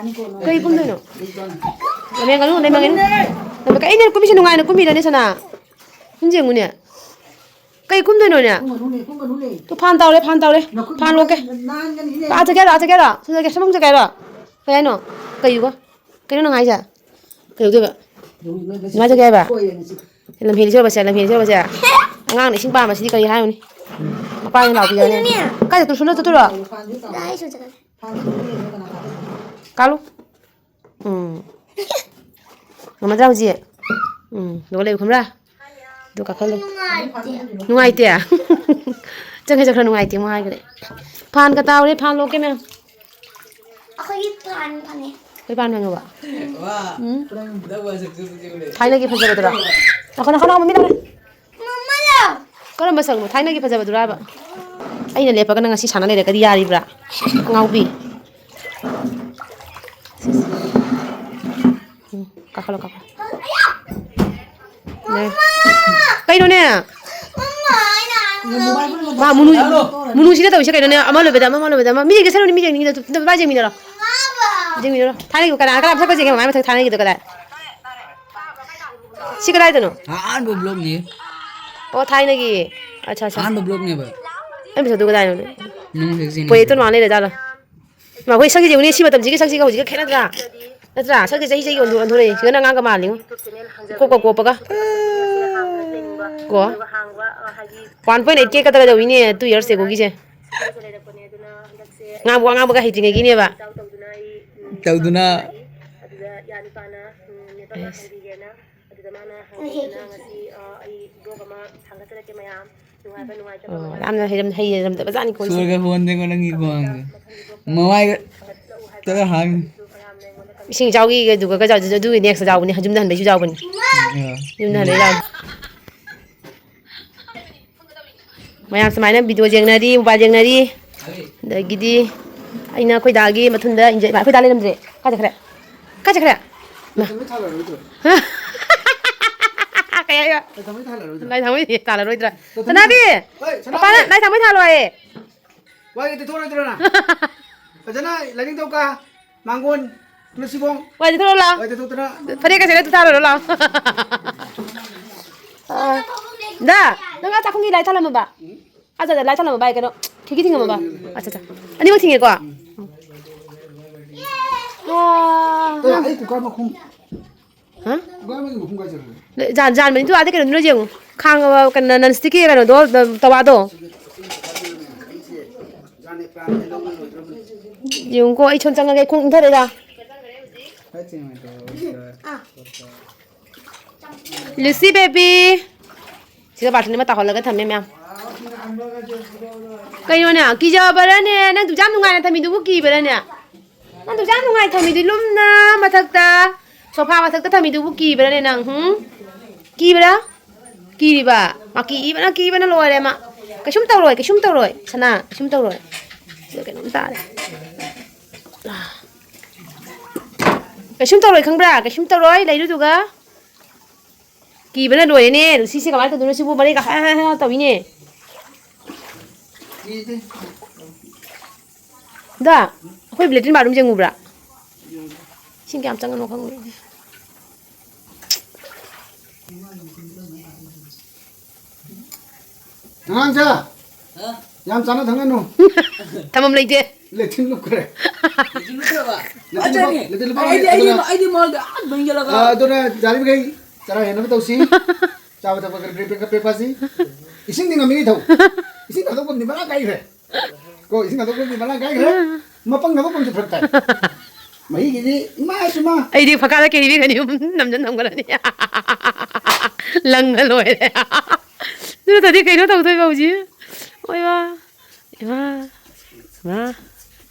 ꯀꯩ ꯀꯨꯝꯗꯣꯏꯅꯣ? ꯂꯃꯦꯟ ꯉꯥꯅꯨ, ꯂꯃꯦꯟ ꯉꯥꯅꯨ꯫ ꯂꯃꯦꯟ ꯀꯩ-, ꯑꯩꯅ ꯀꯨꯝꯃꯤꯁꯦ ꯅꯨꯡꯉꯥꯏꯅ ꯀꯨꯝꯃꯤꯔꯅꯦ ꯁꯅꯥ? ꯁꯨꯝ ꯌꯦꯡꯉꯨꯅꯦ꯫ ꯀꯩ ꯀꯨꯝꯗꯣꯏꯅꯣꯅꯦ? ꯀꯨꯝꯒꯅꯨꯅꯦ, ꯀꯨꯝꯒꯅꯨꯅꯦ꯫ ꯇꯨ ꯐꯥꯟ ꯇꯧꯔꯦ, ꯐꯥꯟ ꯇꯧꯔꯦ꯫ ꯅꯈꯨꯠ ꯐꯥꯟ ꯂꯣꯛꯀꯦ꯫ ꯅꯥꯟꯒꯅꯤꯅꯦ꯫ ꯑꯥ ꯆꯠꯀꯦ ꯍꯥꯏꯔꯣ, ꯑꯥ ꯆꯠꯀꯦ ꯍꯥꯏꯔꯣ? ꯁꯣꯝ ꯆꯠꯀꯦ, ꯁꯣꯝ ꯆꯠꯀꯦ ꯍꯥꯏꯔꯣ? ꯀꯩ ꯍꯥꯏꯅꯣ? ꯀꯩꯕ? ꯀꯩꯅꯣ ꯅꯪ ꯍꯥꯏꯁꯦ? ꯀꯩꯗꯧꯗꯣꯏꯕ? ꯅꯨꯡꯉꯥꯏꯖꯒꯦ ꯍꯥꯏꯕ? ꯂꯝꯐꯦꯜ ꯏꯆꯦ ꯕꯁꯦ, ꯂꯝꯐꯦꯜ ꯏꯆꯦ ꯕꯁꯦ꯫ ꯑꯉꯥꯡꯅ ꯏꯁꯤꯡ ꯄꯥꯝꯕꯁꯤꯗꯤ ꯀꯔꯤ ꯍꯥꯏꯔꯨꯅꯤ? ꯃꯄꯥꯅ ꯂꯥꯎꯕꯤꯔꯅꯤ꯫ ꯀꯥꯏꯗ ꯇꯨꯁꯨ ꯅꯠꯇ ꯇꯨꯔꯣ? ꯀꯥꯂꯨ꯫ ꯎꯝ꯫ ꯉꯝꯃꯗ꯭ꯔꯥ ꯍꯧꯖꯤꯛ? ꯎꯝ꯫ ꯑꯗꯨꯒ ꯂꯩꯌꯨ ꯈꯪꯕ꯭ꯔꯥ? ꯑꯗꯨ ꯀꯥꯈꯠꯂꯨ꯫ ꯅꯨꯡꯉꯥꯏꯇꯦ꯫ ꯅꯨꯡꯉꯥꯏꯇꯦ? ꯆꯠꯈ꯭ꯔꯦ, ꯆꯠꯈ꯭ꯔꯦ, ꯅꯨꯡꯉꯥꯏꯇꯦ ꯑꯃꯨꯛ ꯍꯥꯏꯈ꯭ꯔꯦ꯫ ꯐꯥꯟꯒ ꯇꯥꯎꯔꯦ, ꯐꯥꯟ ꯂꯣꯛꯀꯦ ꯃꯌꯥꯝ꯫ ꯑꯩꯈꯣꯏꯒꯤ ꯐꯥꯟ ꯐꯪꯉꯦ꯫ ꯑꯩꯈꯣꯏ ꯐꯥꯟ ꯐꯪꯉꯕ? ꯎꯝ꯫ ꯊꯥꯏꯅꯒꯤ ꯐꯖꯕꯗꯨꯔꯣ? ꯅꯈꯣ, ꯅꯈꯣ, ꯅꯈꯣ, ꯃꯃꯤ ꯂꯥꯛꯑꯦ꯫ ꯃꯃꯥ ꯂꯥꯎ꯫ ꯀꯔꯝꯕ ꯁꯪꯅꯣ? ꯊꯥꯏꯅꯒꯤ ꯐꯖꯕꯗꯨꯔꯥꯕ? ꯑꯩꯅ ꯂꯦꯞꯄꯒ ꯅꯪ ꯉꯁꯤ ꯁꯥꯟꯅ ꯂꯩꯔꯒꯗꯤ ꯌꯥꯔꯤꯕ꯭ꯔꯥ? ꯑꯉꯥꯎꯕꯤ꯫ ꯎꯝ, ꯀꯥꯈꯠꯂꯣ, ꯀꯥꯈꯠꯂꯣ꯫ ꯀꯩꯅꯣꯅꯦ? ꯃꯥ ꯃꯨꯅꯨ, ꯃꯨꯅꯨꯁꯤꯅ ꯇꯧꯔꯤꯁꯦ ꯀꯩꯅꯣꯅꯦ? ꯑꯃ ꯂꯣꯏꯕꯗ ꯑꯃ, ꯑꯃ ꯂꯣꯏꯕꯗ ꯑꯃ꯫ ꯃꯤ ꯌꯦꯡꯒꯦ ꯁꯔꯨꯅꯤ, ꯃꯤ ꯌꯦꯡꯅꯤꯡꯉꯤꯗ꯫ ꯅꯨꯄꯥ ꯌꯦꯡꯃꯤꯟꯅꯔꯣ꯫ ꯌꯦꯡꯃꯤꯟꯅꯔꯣ꯫ ꯊꯥꯏꯅꯒꯤ ꯀꯅꯥ, ꯀꯅꯥ ꯃꯁꯛ ꯐꯖꯩꯒꯦ? ꯃꯃꯥꯏ ꯃꯁꯛ ꯊꯥꯏꯅꯒꯤꯗꯣ ꯀꯗꯥꯏ? ꯁꯤ ꯀꯗꯥꯏꯗꯅꯣ? ꯑꯍꯥꯟꯕ ꯕ꯭ꯂꯣꯛꯅꯤ꯫ ꯑꯣ, ꯊꯥꯏꯅꯒꯤ꯫ ꯑꯠꯆꯥ, ꯑꯠꯆꯥ꯫ ꯑꯍꯥꯟꯕ ꯕ꯭ꯂꯣꯛꯅꯦꯕ꯫ ꯑꯩ ꯃꯁꯛꯇꯨ ꯀꯗꯥꯏꯅꯣ? ꯅꯨꯡ ꯍꯦꯛ ꯆꯦꯟꯕ꯫ ꯄꯣꯌꯦꯠꯇꯣ ꯃꯥꯟꯅ ꯂꯩꯔꯖꯥꯠꯂꯣ? ꯃꯥ, ꯑꯩꯈꯣꯏ ꯁꯛꯁꯤꯗꯤ ꯌꯦꯡꯉꯨꯅꯦ, ꯁꯤ ꯃꯇꯝꯁꯤꯒ ꯁꯛꯁꯤꯒ ꯍꯧꯖꯤꯛꯀ ꯈꯦꯠꯅꯗ꯭ꯔꯥ? ꯅꯠꯇ꯭ꯔꯥ? ꯁꯛꯁꯦ ꯆꯍꯤ ꯆꯍꯤꯒꯤ ꯑꯣꯟꯊꯣꯛ-, ꯑꯣꯟꯊꯣꯔꯛꯏ꯫ ꯁꯤꯗꯅ ꯑꯉꯥꯡꯒ ꯃꯥꯜꯂꯤꯉꯣ꯫ ꯀꯣꯞꯀ ꯀꯣꯞꯄꯒ꯫ ꯀꯣ꯫ One point eight K ꯀꯗꯒ ꯇꯧꯏꯅꯦ, two years agoꯒꯤꯁꯦ꯫ ꯉꯥꯡꯕ, ꯋꯥ ꯉꯥꯡꯕꯒ ꯍꯩꯇ꯭ꯔꯤꯉꯩꯒꯤꯅꯦꯕ꯫ ꯇꯧꯗꯨꯅ꯫ ꯑꯣ, ꯌꯥꯝꯅ ꯍꯩꯔꯝ-, ꯍꯩꯔꯝꯗꯕ ꯖꯥꯠꯅꯤꯀꯣ ꯑꯩꯁꯦ꯫ ꯁꯣꯔꯒ ꯍꯣꯟꯗꯦꯉꯣ ꯅꯪꯒꯤ ꯈꯨꯍꯥꯡꯗꯣ꯫ ꯃꯃꯥꯏꯒ ꯇꯒ ꯍꯥꯡꯉꯤ꯫ ꯏꯁꯤꯡ ꯏꯆꯥꯎꯒꯤꯒ ꯑꯗꯨꯒ ꯀꯩ ꯆꯥꯎ-, ꯑꯗꯨꯒꯤ next ꯆꯥꯎꯕꯅꯤ, ꯌꯨꯝꯗ ꯍꯟꯕꯩꯁꯨ ꯆꯥꯎꯕꯅꯤ꯫ ꯑ꯫ ꯌꯨꯝꯗ ꯍꯟꯕꯩ ꯆꯥꯎ-, ꯃꯌꯥꯝ ꯁꯨꯃꯥꯏꯅ video ꯌꯦꯡꯅꯔꯤ, mobile ꯌꯦꯡꯅꯔꯤ꯫ ꯑꯗꯒꯤꯗꯤ ꯑꯩꯅ ꯑꯩꯈꯣꯏ ꯗꯥꯒꯤ ꯃꯊꯨꯟꯗ inje-, ꯑꯩꯈꯣꯏ ꯗꯥ ꯂꯩꯔꯝꯗ꯭ꯔꯦ꯫ ꯀꯥꯏ ꯆꯠꯈ꯭ꯔꯦ? ꯀꯥꯏ ꯆꯠꯈ꯭ꯔꯦ? ꯃꯥ꯫ ꯂꯥꯏ ꯊꯥꯡꯃꯩ ꯊꯥꯜꯂꯔꯣꯏꯗ꯭ꯔꯣ? ꯀꯩ ꯍꯥꯏꯕ? ꯂꯥꯏ ꯊꯥꯡꯃꯩ ꯊꯥꯜꯂꯔꯣꯏꯗ꯭ꯔꯣ? ꯂꯥꯏ ꯊꯥꯡꯃꯩ ꯊꯥꯜꯂꯔꯣꯏꯗ꯭ꯔꯥ? ꯂꯥꯏ ꯊꯥꯡꯃꯩ ꯁꯅꯥꯕꯤ! ꯊꯥꯜꯂꯔꯣꯏꯗ꯭ꯔꯣ? ꯍꯣꯏ, ꯁꯅꯥꯕꯤ! ꯄꯄꯥꯅ ꯂꯥꯏ ꯊꯥꯡꯃꯩ ꯊꯥꯜꯂꯣ ꯍꯥꯏꯌꯦ꯫ ꯋꯥꯏ ꯇꯩꯊꯣꯛꯑꯔꯣꯏꯗ꯭ꯔꯣ ꯅꯪ? ꯐꯖꯅ ꯂꯥꯏꯅꯤꯡꯊꯧ ꯀꯥ, ꯃꯥꯡꯒꯣꯟ, ꯇꯨꯂꯁꯤꯕꯣꯡ꯫ ꯋꯥꯏ ꯇꯩꯊꯣꯛꯑꯣ ꯂꯥꯎ꯫ ꯋꯥꯏ ꯇꯩꯊꯣꯛꯇꯅ꯫ ꯐꯅꯦꯛꯀ ꯁꯦꯠꯂ ꯊꯥꯜꯂꯨꯔꯣ ꯂꯥꯎ꯫ ꯑ, ꯗꯥ, ꯅꯪ ꯑꯥ ꯆꯥꯛꯈꯨꯝꯒꯤ ꯂꯥꯏ ꯊꯥꯜꯂꯝꯃꯕ? ꯎꯝ꯫ ꯑꯠꯆꯥ, ꯑꯠꯆꯥ, ꯂꯥꯏꯠ ꯊꯥꯜꯂꯝꯃꯕ ꯍꯥꯏ ꯀꯩꯅꯣ? ꯈꯤꯒꯤ ꯊꯤꯡꯉꯝꯃꯕ? ꯎꯝ꯫ ꯑꯠꯆꯥ, ꯑꯠꯆꯥ꯫ ꯑꯅꯤꯃꯛ ꯊꯤꯡꯉꯦꯀꯣ? ꯎꯝ꯫ ꯑꯣ꯫ ꯑꯦ, ꯑꯩ ꯀꯨꯀꯔ ꯃꯈꯨꯝ꯫ ꯍꯥ? ꯀꯨꯀꯔ ꯑꯃꯒꯤ ꯃꯈꯨꯝ ꯀꯥꯏ ꯆꯠꯈ꯭ꯔꯦ? ꯂꯩ-, ꯖꯥꯟ-, ꯖꯥꯟꯕꯅꯤ꯫ ꯑꯗꯨ ꯑꯥꯗ ꯀꯩꯅꯣꯗꯨꯅ ꯌꯦꯡꯉꯨ꯫ ꯈꯥꯡ, ꯑ, ꯀꯩꯅꯣ, non stickꯀꯤ ꯀꯩꯅꯣꯗꯣ, ꯑ, ꯇꯋꯥꯗꯣ꯫ ꯌꯦꯡꯉꯨꯀꯣ, ꯑꯩ ꯁꯣꯝ ꯆꯪꯉꯒꯦ, ꯑꯩ ꯈꯣꯡ ꯏꯪꯊꯔꯦꯗ꯫ ꯀꯥꯏ ꯆꯦꯡꯉꯝꯃꯦ ꯇꯧꯔꯒ? Lucy baby꯫ ꯁꯤꯗ ꯕꯥꯔꯇꯤꯟ ꯑꯃ ꯇꯥꯍꯜꯂꯒ ꯊꯝꯃꯦ ꯃꯌꯥꯝ꯫ ꯀꯩꯅꯣꯅꯦ, ꯀꯤꯖꯕꯔꯅꯦ? ꯅꯪ ꯑꯗꯨꯛ ꯌꯥꯝ ꯅꯨꯡꯉꯥꯏꯅ ꯊꯝꯃꯤꯗꯨꯕꯨ ꯀꯤꯕꯔꯅꯦ? ꯅꯪ ꯑꯗꯨꯛ ꯌꯥꯝ ꯅꯨꯡꯉꯥꯏ ꯊꯝꯃꯤꯗꯨ ꯂꯨꯝꯅ ꯃꯊꯛꯇ, sofa ꯃꯊꯛꯇ ꯊꯝꯃꯤꯗꯨꯕꯨ ꯀꯤꯕꯔꯅꯦ ꯅꯪ, ꯍꯨꯝ? ꯀꯤꯕ꯭ꯔꯥ? ꯀꯤꯔꯤꯕ? ꯃꯥ ꯀꯤꯕꯅ, ꯀꯤꯕꯅ ꯂꯣꯏꯔꯦ ꯃꯥ꯫ ꯀꯩꯁꯨꯝ ꯇꯧꯔꯣꯏ, ꯀꯩꯁꯨꯝ ꯇꯧꯔꯣꯏ, ꯁꯅꯥ, ꯀꯩꯁꯨꯝ ꯇꯧꯔꯣꯏ꯫ ꯁꯤꯗ ꯀꯩꯅꯣꯝ ꯇꯥꯔꯦ꯫ ꯀꯩꯁꯨꯝ ꯇꯧꯔꯣꯏ, ꯈꯪꯕ꯭ꯔꯥ? ꯀꯩꯁꯨꯝ ꯇꯧꯔꯣꯏ, ꯂꯩꯔꯨꯗꯨꯒ꯫ ꯀꯤꯕꯅ ꯂꯣꯏꯔꯦꯅꯦ꯫ ꯂꯨꯁꯤꯁꯦ ꯀꯃꯥꯏꯅ ꯇꯧꯗꯣꯏꯅꯣ ꯁꯤꯕꯨ? ꯃꯔꯩꯒ ꯍꯥ ꯍꯥ ꯍꯥ ꯇꯧꯏꯅꯦ꯫ ꯀꯤꯗꯦ꯫ ꯗꯥ, ꯑꯩꯈꯣꯏ latrine bathroom ꯌꯦꯡꯉꯨꯕ꯭ꯔꯥ? ꯏꯁꯤꯡ ꯀꯌꯥꯝ ꯆꯪꯉꯅꯣ ꯈꯪꯗꯦ꯫ ꯑꯉꯥꯡꯁꯦ, ꯌꯥꯝ ꯆꯥꯅ ꯊꯛꯅꯅꯨ꯫ ꯊꯝꯐꯝ ꯂꯩꯇꯦ꯫ Latrine ꯂꯨꯞꯈ꯭ꯔꯦ꯫ Latrine ꯂꯨꯞꯈ꯭ꯔꯕ? Latrine ꯂꯨꯞꯄ-, ꯑꯗꯨꯅꯤ꯫ Latrine ꯂꯨꯞꯄ ꯑꯩꯗꯤ, ꯑꯩꯗꯤ, ꯑꯗꯨꯅ, ꯑꯩꯗꯤ ꯃꯥꯒ ꯑꯥ ꯃꯩ ꯌꯦꯜꯂꯒ꯫ ꯑꯥ, ꯑꯗꯨꯅ ꯌꯥꯔꯤꯕꯈꯩ ꯆꯔꯥ ꯍꯦꯟꯅꯕ ꯇꯧꯁꯤ꯫ ꯆꯥꯕ ꯊꯛꯄ ꯈꯔ ꯄꯦꯛ, ꯄꯦꯛ, ꯄꯦꯛ ꯐꯥꯁꯤ꯫ ꯏꯁꯤꯡꯗꯤ ꯉꯝꯃꯤꯉꯩ ꯊꯛꯎ꯫ ꯏꯁꯤꯡ ꯊꯥꯗꯣꯛꯐꯝꯗꯤ ꯃꯔꯥꯡ ꯀꯥꯏꯈ꯭ꯔꯦ꯫ ꯀꯣ, ꯏꯁꯤꯡ ꯊꯥꯗꯣꯛꯐꯝꯗꯤ ꯃꯔꯥꯡ ꯀꯥꯏꯈ꯭ꯔꯦ꯫ ꯃꯄꯪ ꯊꯥꯗꯣꯛꯐꯝꯁꯨ ꯐꯔꯛ ꯇꯥꯏ꯫ ꯃꯍꯤꯒꯤꯗꯤ ꯏꯃꯥ ꯏꯃꯥ꯫ ꯑꯩꯗꯤ ꯐꯀꯥꯗ ꯀꯦꯔꯤ ꯕꯦꯒ ꯑꯅꯤ ꯑꯍꯨꯝ ꯅꯝꯖꯟ ꯊꯝꯈ꯭ꯔꯅꯤ꯫ ꯂꯪꯉ ꯂꯣꯏꯔꯦ꯫ ꯑꯗꯨ ꯅꯠꯇ꯭ꯔꯗꯤ ꯀꯩꯅꯣ ꯇꯧꯗꯣꯏꯕ ꯍꯧꯖꯤꯛ? ꯑꯣꯏꯃꯥ, ꯏꯃꯥ, ꯏꯃꯥ꯫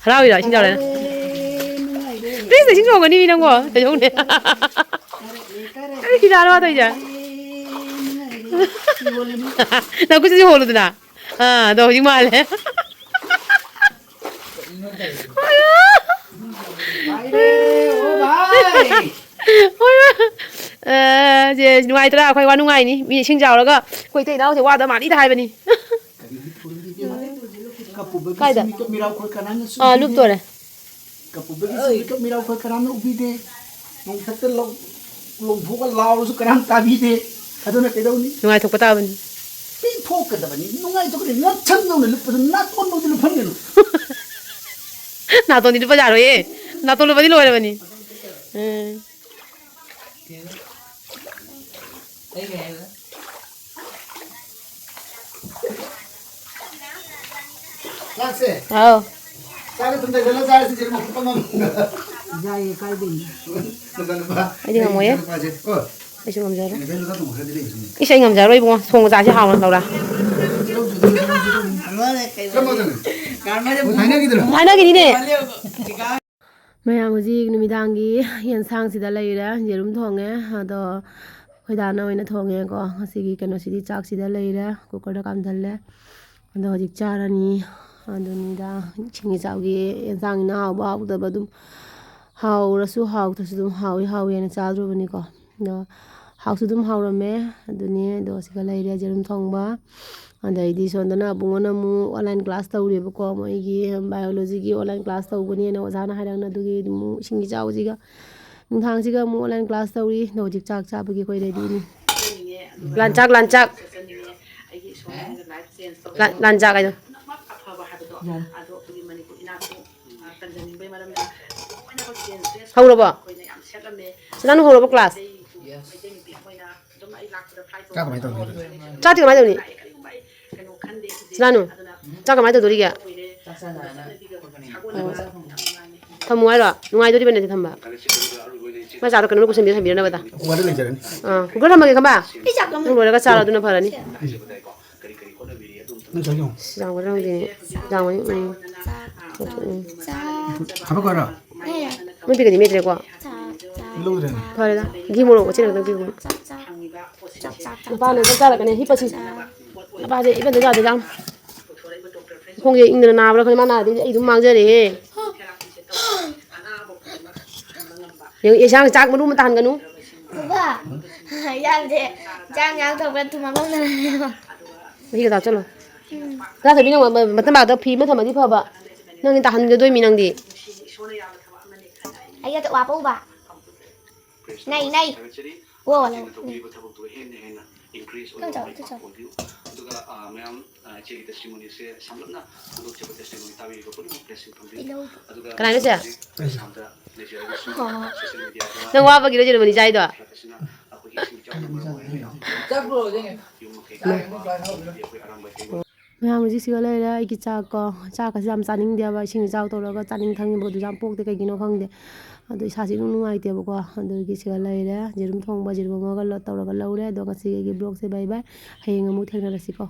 ꯍꯔꯥꯎꯏꯔꯣ ꯏꯁꯤꯡ ꯆꯥꯎꯔꯦ? ꯅꯨꯡꯉꯥꯏꯔꯦ, ꯅꯨꯡꯉꯥꯏꯔꯦ꯫ Fridge ꯇ ꯏꯁꯤꯡ ꯆꯣꯡꯒꯅꯤ ꯃꯤ ꯅꯪꯕꯣ꯫ ꯀꯩꯗꯧꯅꯦ? ꯀꯔꯤ ꯐꯤꯗꯥꯅꯣ ꯇꯧꯔꯤꯁꯦ? ꯅꯪ ꯈꯨꯠꯁꯤ ꯍꯣꯜꯂꯨꯗꯅ꯫ ꯑꯥ, ꯑꯗꯣ ꯍꯧꯖꯤꯛ ꯃꯥꯜꯂꯦ꯫ ꯍꯣꯏ, ꯍꯣꯏ꯫ ꯑ, ꯁꯦ ꯅꯨꯡꯉꯥꯏꯇ꯭ꯔꯥ? ꯑꯩꯈꯣꯏ ꯋꯥ ꯅꯨꯡꯉꯥꯏꯅꯤ꯫ ꯃꯤ ꯏꯁꯤꯡ ꯆꯥꯎꯔꯒ ꯑꯩꯈꯣꯏ ꯏꯇꯩ ꯏꯅꯥꯎꯁꯦ ꯋꯥꯗ ꯃꯥꯜꯂꯤꯗ ꯍꯥꯏꯕꯅꯤ꯫ ꯀꯥꯏꯗ? ꯑꯥ, ꯂꯨꯞꯇꯣꯔꯦ꯫ ꯀꯞꯄꯨꯕꯒꯤꯁꯨ ꯃꯤꯀꯞ ꯃꯤꯔꯥꯎ ꯑꯩꯈꯣꯏ ꯀꯅꯥꯝꯅ ꯎꯕꯤꯗꯦ꯫ ꯅꯣꯡꯊꯛꯇ ꯂꯧ-, ꯂꯣꯡꯊꯣꯛꯑꯒ ꯂꯥꯎꯔꯁꯨ ꯀꯅꯥꯝ ꯇꯥꯕꯤꯗꯦ꯫ ꯑꯗꯨꯅ ꯀꯩꯗꯧꯅꯤ? ꯅꯨꯡꯉꯥꯏꯊꯣꯛꯄ ꯇꯥꯕꯅꯤ꯫ ꯄꯦꯟꯊꯣꯛꯀꯗꯕꯅꯤ, ꯅꯨꯡꯉꯥꯏꯊꯣꯛꯀꯗꯕꯅꯤ꯫ ꯉꯛꯁꯝꯗꯧꯅ ꯂꯨꯞꯄꯁꯨ ꯅꯥꯇꯣꯟꯐꯥꯎꯗꯤ ꯂꯨꯞꯍꯟꯒꯅꯨ꯫ ꯅꯥꯇꯣꯟꯗꯤ ꯂꯨꯞꯄ ꯌꯥꯔꯣꯏꯌꯦ꯫ ꯅꯥꯇꯣꯟ ꯂꯨꯞꯄꯗꯤ ꯂꯣꯏꯔꯕꯅꯤ꯫ ꯎꯝ꯫ ꯆꯥꯛꯁꯦ꯫ ꯍꯥꯎ꯫ ꯆꯥꯛꯁꯦ ꯊꯨꯝ ꯆꯥꯏꯁꯜꯂ ꯆꯥꯔꯁꯤ, ꯌꯦꯔꯨꯝ ꯑꯐꯨꯠꯄ ꯉꯝ-, ꯌꯥꯏꯌꯦ, ꯀꯥꯏꯗꯦ꯫ ꯅꯆꯥꯅꯨꯄꯥ, ꯑꯩꯗꯤ ꯉꯝꯃꯣꯏꯌꯦ꯫ ꯅꯆꯥꯅꯨꯄꯥꯁꯦ, ꯀꯣ꯫ ꯑꯩꯁꯨ ꯉꯝꯖꯔꯣꯏ꯫ ꯀꯩꯅꯣ, ꯈꯔꯗꯤ ꯂꯩꯕꯅꯤ꯫ ꯏꯁ, ꯑꯩ ꯉꯝꯖꯔꯣꯏ ꯏꯕꯨꯡꯉꯣ꯫ ꯊꯣꯡ ꯃꯆꯥꯁꯦ ꯍꯥꯎꯅ ꯂꯧꯔ꯫ ꯀꯔꯝꯕꯗꯅꯣ? ꯍꯥꯏꯅꯈꯤꯗ꯭ꯔꯣ? ꯍꯥꯏꯅꯈꯤꯅꯤꯅꯦ꯫ ꯃꯌꯥꯝ ꯍꯧꯖꯤꯛ ꯅꯨꯃꯤꯗꯥꯡꯒꯤ ꯌꯦꯟꯁꯥꯡꯁꯤꯗ ꯂꯩꯔꯦ꯫ ꯌꯦꯔꯨꯝ ꯊꯣꯡꯉꯦ꯫ ꯑꯗꯣ ꯑꯩꯈꯣꯏ ꯗꯥꯅ ꯑꯣꯏꯅ ꯊꯣꯡꯉꯦꯀꯣ꯫ ꯉꯁꯤꯒꯤ ꯀꯩꯅꯣꯁꯤꯗꯤ ꯆꯥꯛꯁꯤꯗ ꯂꯩꯔꯦ꯫ Cooker ꯗ ꯀꯥꯝꯊꯜꯂꯦ꯫ ꯑꯗꯣ ꯍꯧꯖꯤꯛ ꯆꯥꯔꯅꯤ꯫ ꯑꯗꯨꯅꯤꯗ ꯏꯁꯤꯡ ꯏꯆꯥꯎꯒꯤ ꯌꯦꯟꯁꯥꯡꯅꯤꯅ ꯍꯥꯎꯕ ꯍꯥꯎꯇꯕ ꯑꯗꯨꯝ ꯍꯥꯎꯔꯁꯨ ꯍꯥꯎꯇ꯭ꯔꯁꯨ ꯑꯗꯨꯝ ꯍꯥꯎꯏ ꯍꯥꯎꯏ ꯍꯥꯏꯅ ꯆꯥꯗ꯭ꯔꯨꯕꯅꯤꯀꯣ꯫ ꯑꯗꯣ ꯍꯥꯎꯁꯨ ꯑꯗꯨꯝ ꯍꯥꯎꯔꯝꯃꯦ꯫ ꯑꯗꯨꯅꯦ, ꯑꯗꯣ ꯁꯤꯒ ꯂꯩꯔꯦ ꯌꯦꯔꯨꯝ ꯊꯣꯡꯕ꯫ ꯑꯗꯩꯗꯤ ꯁꯣꯝꯗꯅ ꯑꯕꯨꯡꯉꯣꯅ ꯑꯃꯨꯛ online class ꯇꯧꯔꯤꯕꯀꯣ, ꯃꯣꯏꯒꯤ biologyꯒꯤ online class ꯇꯧꯒꯅꯤꯅ ꯑꯣꯖꯥꯅ ꯍꯥꯏꯔꯛꯅ, ꯑꯗꯨꯒꯤ ꯑꯃꯨꯛ ꯏꯁꯤꯡ ꯏꯆꯥꯎꯁꯤꯒ ꯅꯨꯡꯗꯥꯡꯁꯤꯒ ꯑꯃꯨꯛ online class ꯇꯧꯔꯤ꯫ ꯑꯗꯣ ꯍꯧꯖꯤꯛ ꯆꯥꯛ ꯆꯥꯕꯒꯤ ꯑꯩꯈꯣꯏ readyꯅꯤ꯫ ꯂꯥꯟꯆꯥꯛ, ꯂꯥꯟꯆꯥꯛ꯫ ꯂꯥꯟ-, ꯂꯥꯟꯆꯥꯛ ꯍꯥꯏꯗꯣ꯫ ꯍꯧꯔꯕꯣ? ꯁꯅꯥꯅꯨ ꯍꯧꯔꯕꯣ class? ꯆꯥꯛ ꯀꯃꯥꯏꯅ ꯇꯧꯅꯤ? ꯆꯥꯛꯇꯤ ꯀꯃꯥꯏꯅ ꯇꯧꯅꯤ? ꯁꯅꯥꯅꯨ, ꯆꯥꯛ ꯀꯃꯥꯏꯅ ꯇꯧꯗꯣꯔꯤꯒꯦ? ꯆꯥꯛ ꯆꯥꯅꯔꯅ ꯈꯣꯠꯄꯅꯦ꯫ ꯑꯣ꯫ ꯊꯝꯃꯨ ꯍꯥꯏꯔꯣ? ꯅꯨꯡꯉꯥꯏꯗꯣꯔꯤꯕꯅꯦ ꯊꯝꯕ꯫ ꯃꯥ ꯆꯥꯗꯣ ꯀꯩꯅꯣꯝ ꯀꯣꯏꯁꯟꯕꯤꯔ ꯊꯝꯕꯤꯔꯅꯕ ꯑꯗ꯫ ꯀꯨꯀꯔꯗ ꯂꯩꯖꯔꯅꯤ꯫ ꯑꯥ, cooker ꯊꯝꯃꯒꯦ ꯈꯪꯕ? ꯏꯆꯥ ꯀꯝꯕ? ꯅꯪ ꯂꯣꯏꯔꯒ ꯆꯥꯔꯣ, ꯑꯗꯨꯅ ꯐꯔꯅꯤ꯫ ꯅꯪ ꯆꯥꯅꯤꯡꯉꯣ? ꯑꯁ, ꯌꯥꯝꯒꯗ꯭ꯔꯥ ꯈꯪꯗꯦꯅꯦ꯫ ꯌꯥꯝꯒꯅꯤ, ꯎꯝ꯫ ꯆꯥꯛ, ꯎꯝ꯫ ꯆꯥꯛ꯫ ꯍꯥꯞꯄꯛꯈꯣ ꯍꯥꯏꯔꯣ? ꯂꯩꯔꯦ꯫ ꯃꯣꯏ ꯄꯤꯒꯗꯤ ꯃꯦꯠꯇ꯭ꯔꯦꯀꯣ? ꯆꯥꯛ, ꯆꯥꯛ꯫ ꯂꯧꯗ꯭ꯔꯦꯅꯦ꯫ ꯐꯔꯦꯗ꯫ ꯘꯤ ꯃꯣꯔꯣꯛ ꯃꯆꯦꯠ ꯈꯛꯇꯪ ꯄꯤꯒꯣ꯫ ꯆꯥꯛ, ꯆꯥꯛ꯫ ꯆꯥꯛ, ꯆꯥꯛ, ꯆꯥꯛ, ꯅꯨꯄꯥꯅ ꯆꯥꯛ꯫ ꯆꯥꯛ ꯆꯥꯔꯛꯀꯅꯤ꯫ ꯍꯤꯞꯄꯁꯤ꯫ ꯆꯥꯛ꯫ ꯅꯨꯄꯥꯁꯦ ꯏꯕꯦꯟꯗ ꯌꯥꯗꯦ ꯌꯥꯝ꯫ ꯈꯣꯡꯁꯦ ꯏꯪꯗꯅ ꯅꯥꯕ꯭ꯔꯥ ꯈꯪꯗꯦ꯫ ꯃꯥ ꯅꯥꯔꯗꯤ ꯑꯩ ꯑꯗꯨꯝ ꯃꯥꯡꯖꯔꯦꯍꯦ꯫ ꯌꯦꯡꯉꯨ, ꯌꯦꯟꯁꯥꯡ ꯆꯥꯛ ꯃꯔꯨ ꯑꯃ ꯇꯥꯍꯟꯒꯅꯨ꯫ ꯕꯕꯥ, ꯌꯥꯝꯁꯦ ꯆꯥꯛ ꯌꯥꯝ ꯊꯣꯡꯕꯗ ꯊꯨꯝ ꯍꯥꯞꯄꯝꯗꯅ꯫ ꯃꯍꯤꯒ ꯇꯥꯛꯆꯜꯂꯣ꯫ ꯎꯝ꯫ ꯀꯅꯥ ꯊꯣꯏꯕꯤ, ꯅꯪ ꯃ-, ꯃꯇꯝ ꯂꯥꯛꯇ ꯐꯤ ꯑꯃ ꯊꯝꯃꯗꯤ ꯐꯕ꯫ ꯅꯪꯗꯤ ꯇꯥꯍꯟꯒꯗꯣꯏꯃꯤ ꯅꯪꯗꯤ꯫ ꯑꯩꯒ ꯋꯥꯄꯧꯕ꯫ ꯅꯩ, ꯅꯩ꯫ ꯋꯥ, ꯋꯥ, ꯂꯥꯎ꯫ ꯎꯝ꯫ ꯅꯪ ꯆꯥꯎ, ꯅꯪ ꯆꯥꯎ꯫ ꯏꯂꯧ꯫ ꯀꯅꯥꯅꯣ ꯁꯦ? ꯑꯣ꯫ ꯅꯪ ꯋꯥꯕꯒꯤꯔꯣ ꯖꯦꯔꯨꯝ ꯑꯅꯤ ꯆꯥꯏꯗꯣ? ꯆꯥꯛ ꯄꯨꯔꯛꯑꯣ, ꯏꯆꯦ꯫ ꯆꯥꯛ ꯄꯨꯔꯛꯑꯣ꯫ ꯃꯌꯥꯝ ꯍꯧꯖꯤꯛ ꯁꯤꯒ ꯂꯩꯔꯦ꯫ ꯑꯩꯒꯤ ꯆꯥꯛꯀꯣ, ꯆꯥꯛꯀꯁꯦ ꯌꯥꯝ ꯆꯥꯅꯤꯡꯗꯦꯕ, ꯏꯁꯤꯡ ꯏꯆꯥꯎ ꯇꯧꯔꯒ ꯆꯥꯅꯤꯡ ꯊꯛꯅꯤꯡꯕꯗꯨ ꯌꯥꯝ ꯄꯣꯛꯇꯦ, ꯀꯩꯒꯤꯅꯣ ꯈꯪꯗꯦ꯫ ꯑꯗꯣ ꯏꯁꯥꯁꯦ ꯏꯅꯨꯡ ꯅꯨꯡꯉꯥꯏꯇꯦꯕꯀꯣ꯫ ꯑꯗꯨꯒꯤ ꯁꯤꯒ ꯂꯩꯔꯦ, ꯌꯦꯔꯨꯝ ꯊꯣꯡꯕ, ꯌꯦꯔꯨꯝ ꯑꯃꯒ ꯂ-, ꯇꯧꯔꯒ ꯂꯧꯔꯦ꯫ ꯑꯗꯣ ꯉꯁꯤꯒꯤ ꯑꯩꯒꯤ vlogꯁꯦ bye bye꯫ ꯍꯌꯦꯡ ꯑꯃꯨꯛ ꯊꯦꯡꯅꯔꯁꯤꯀꯣ꯫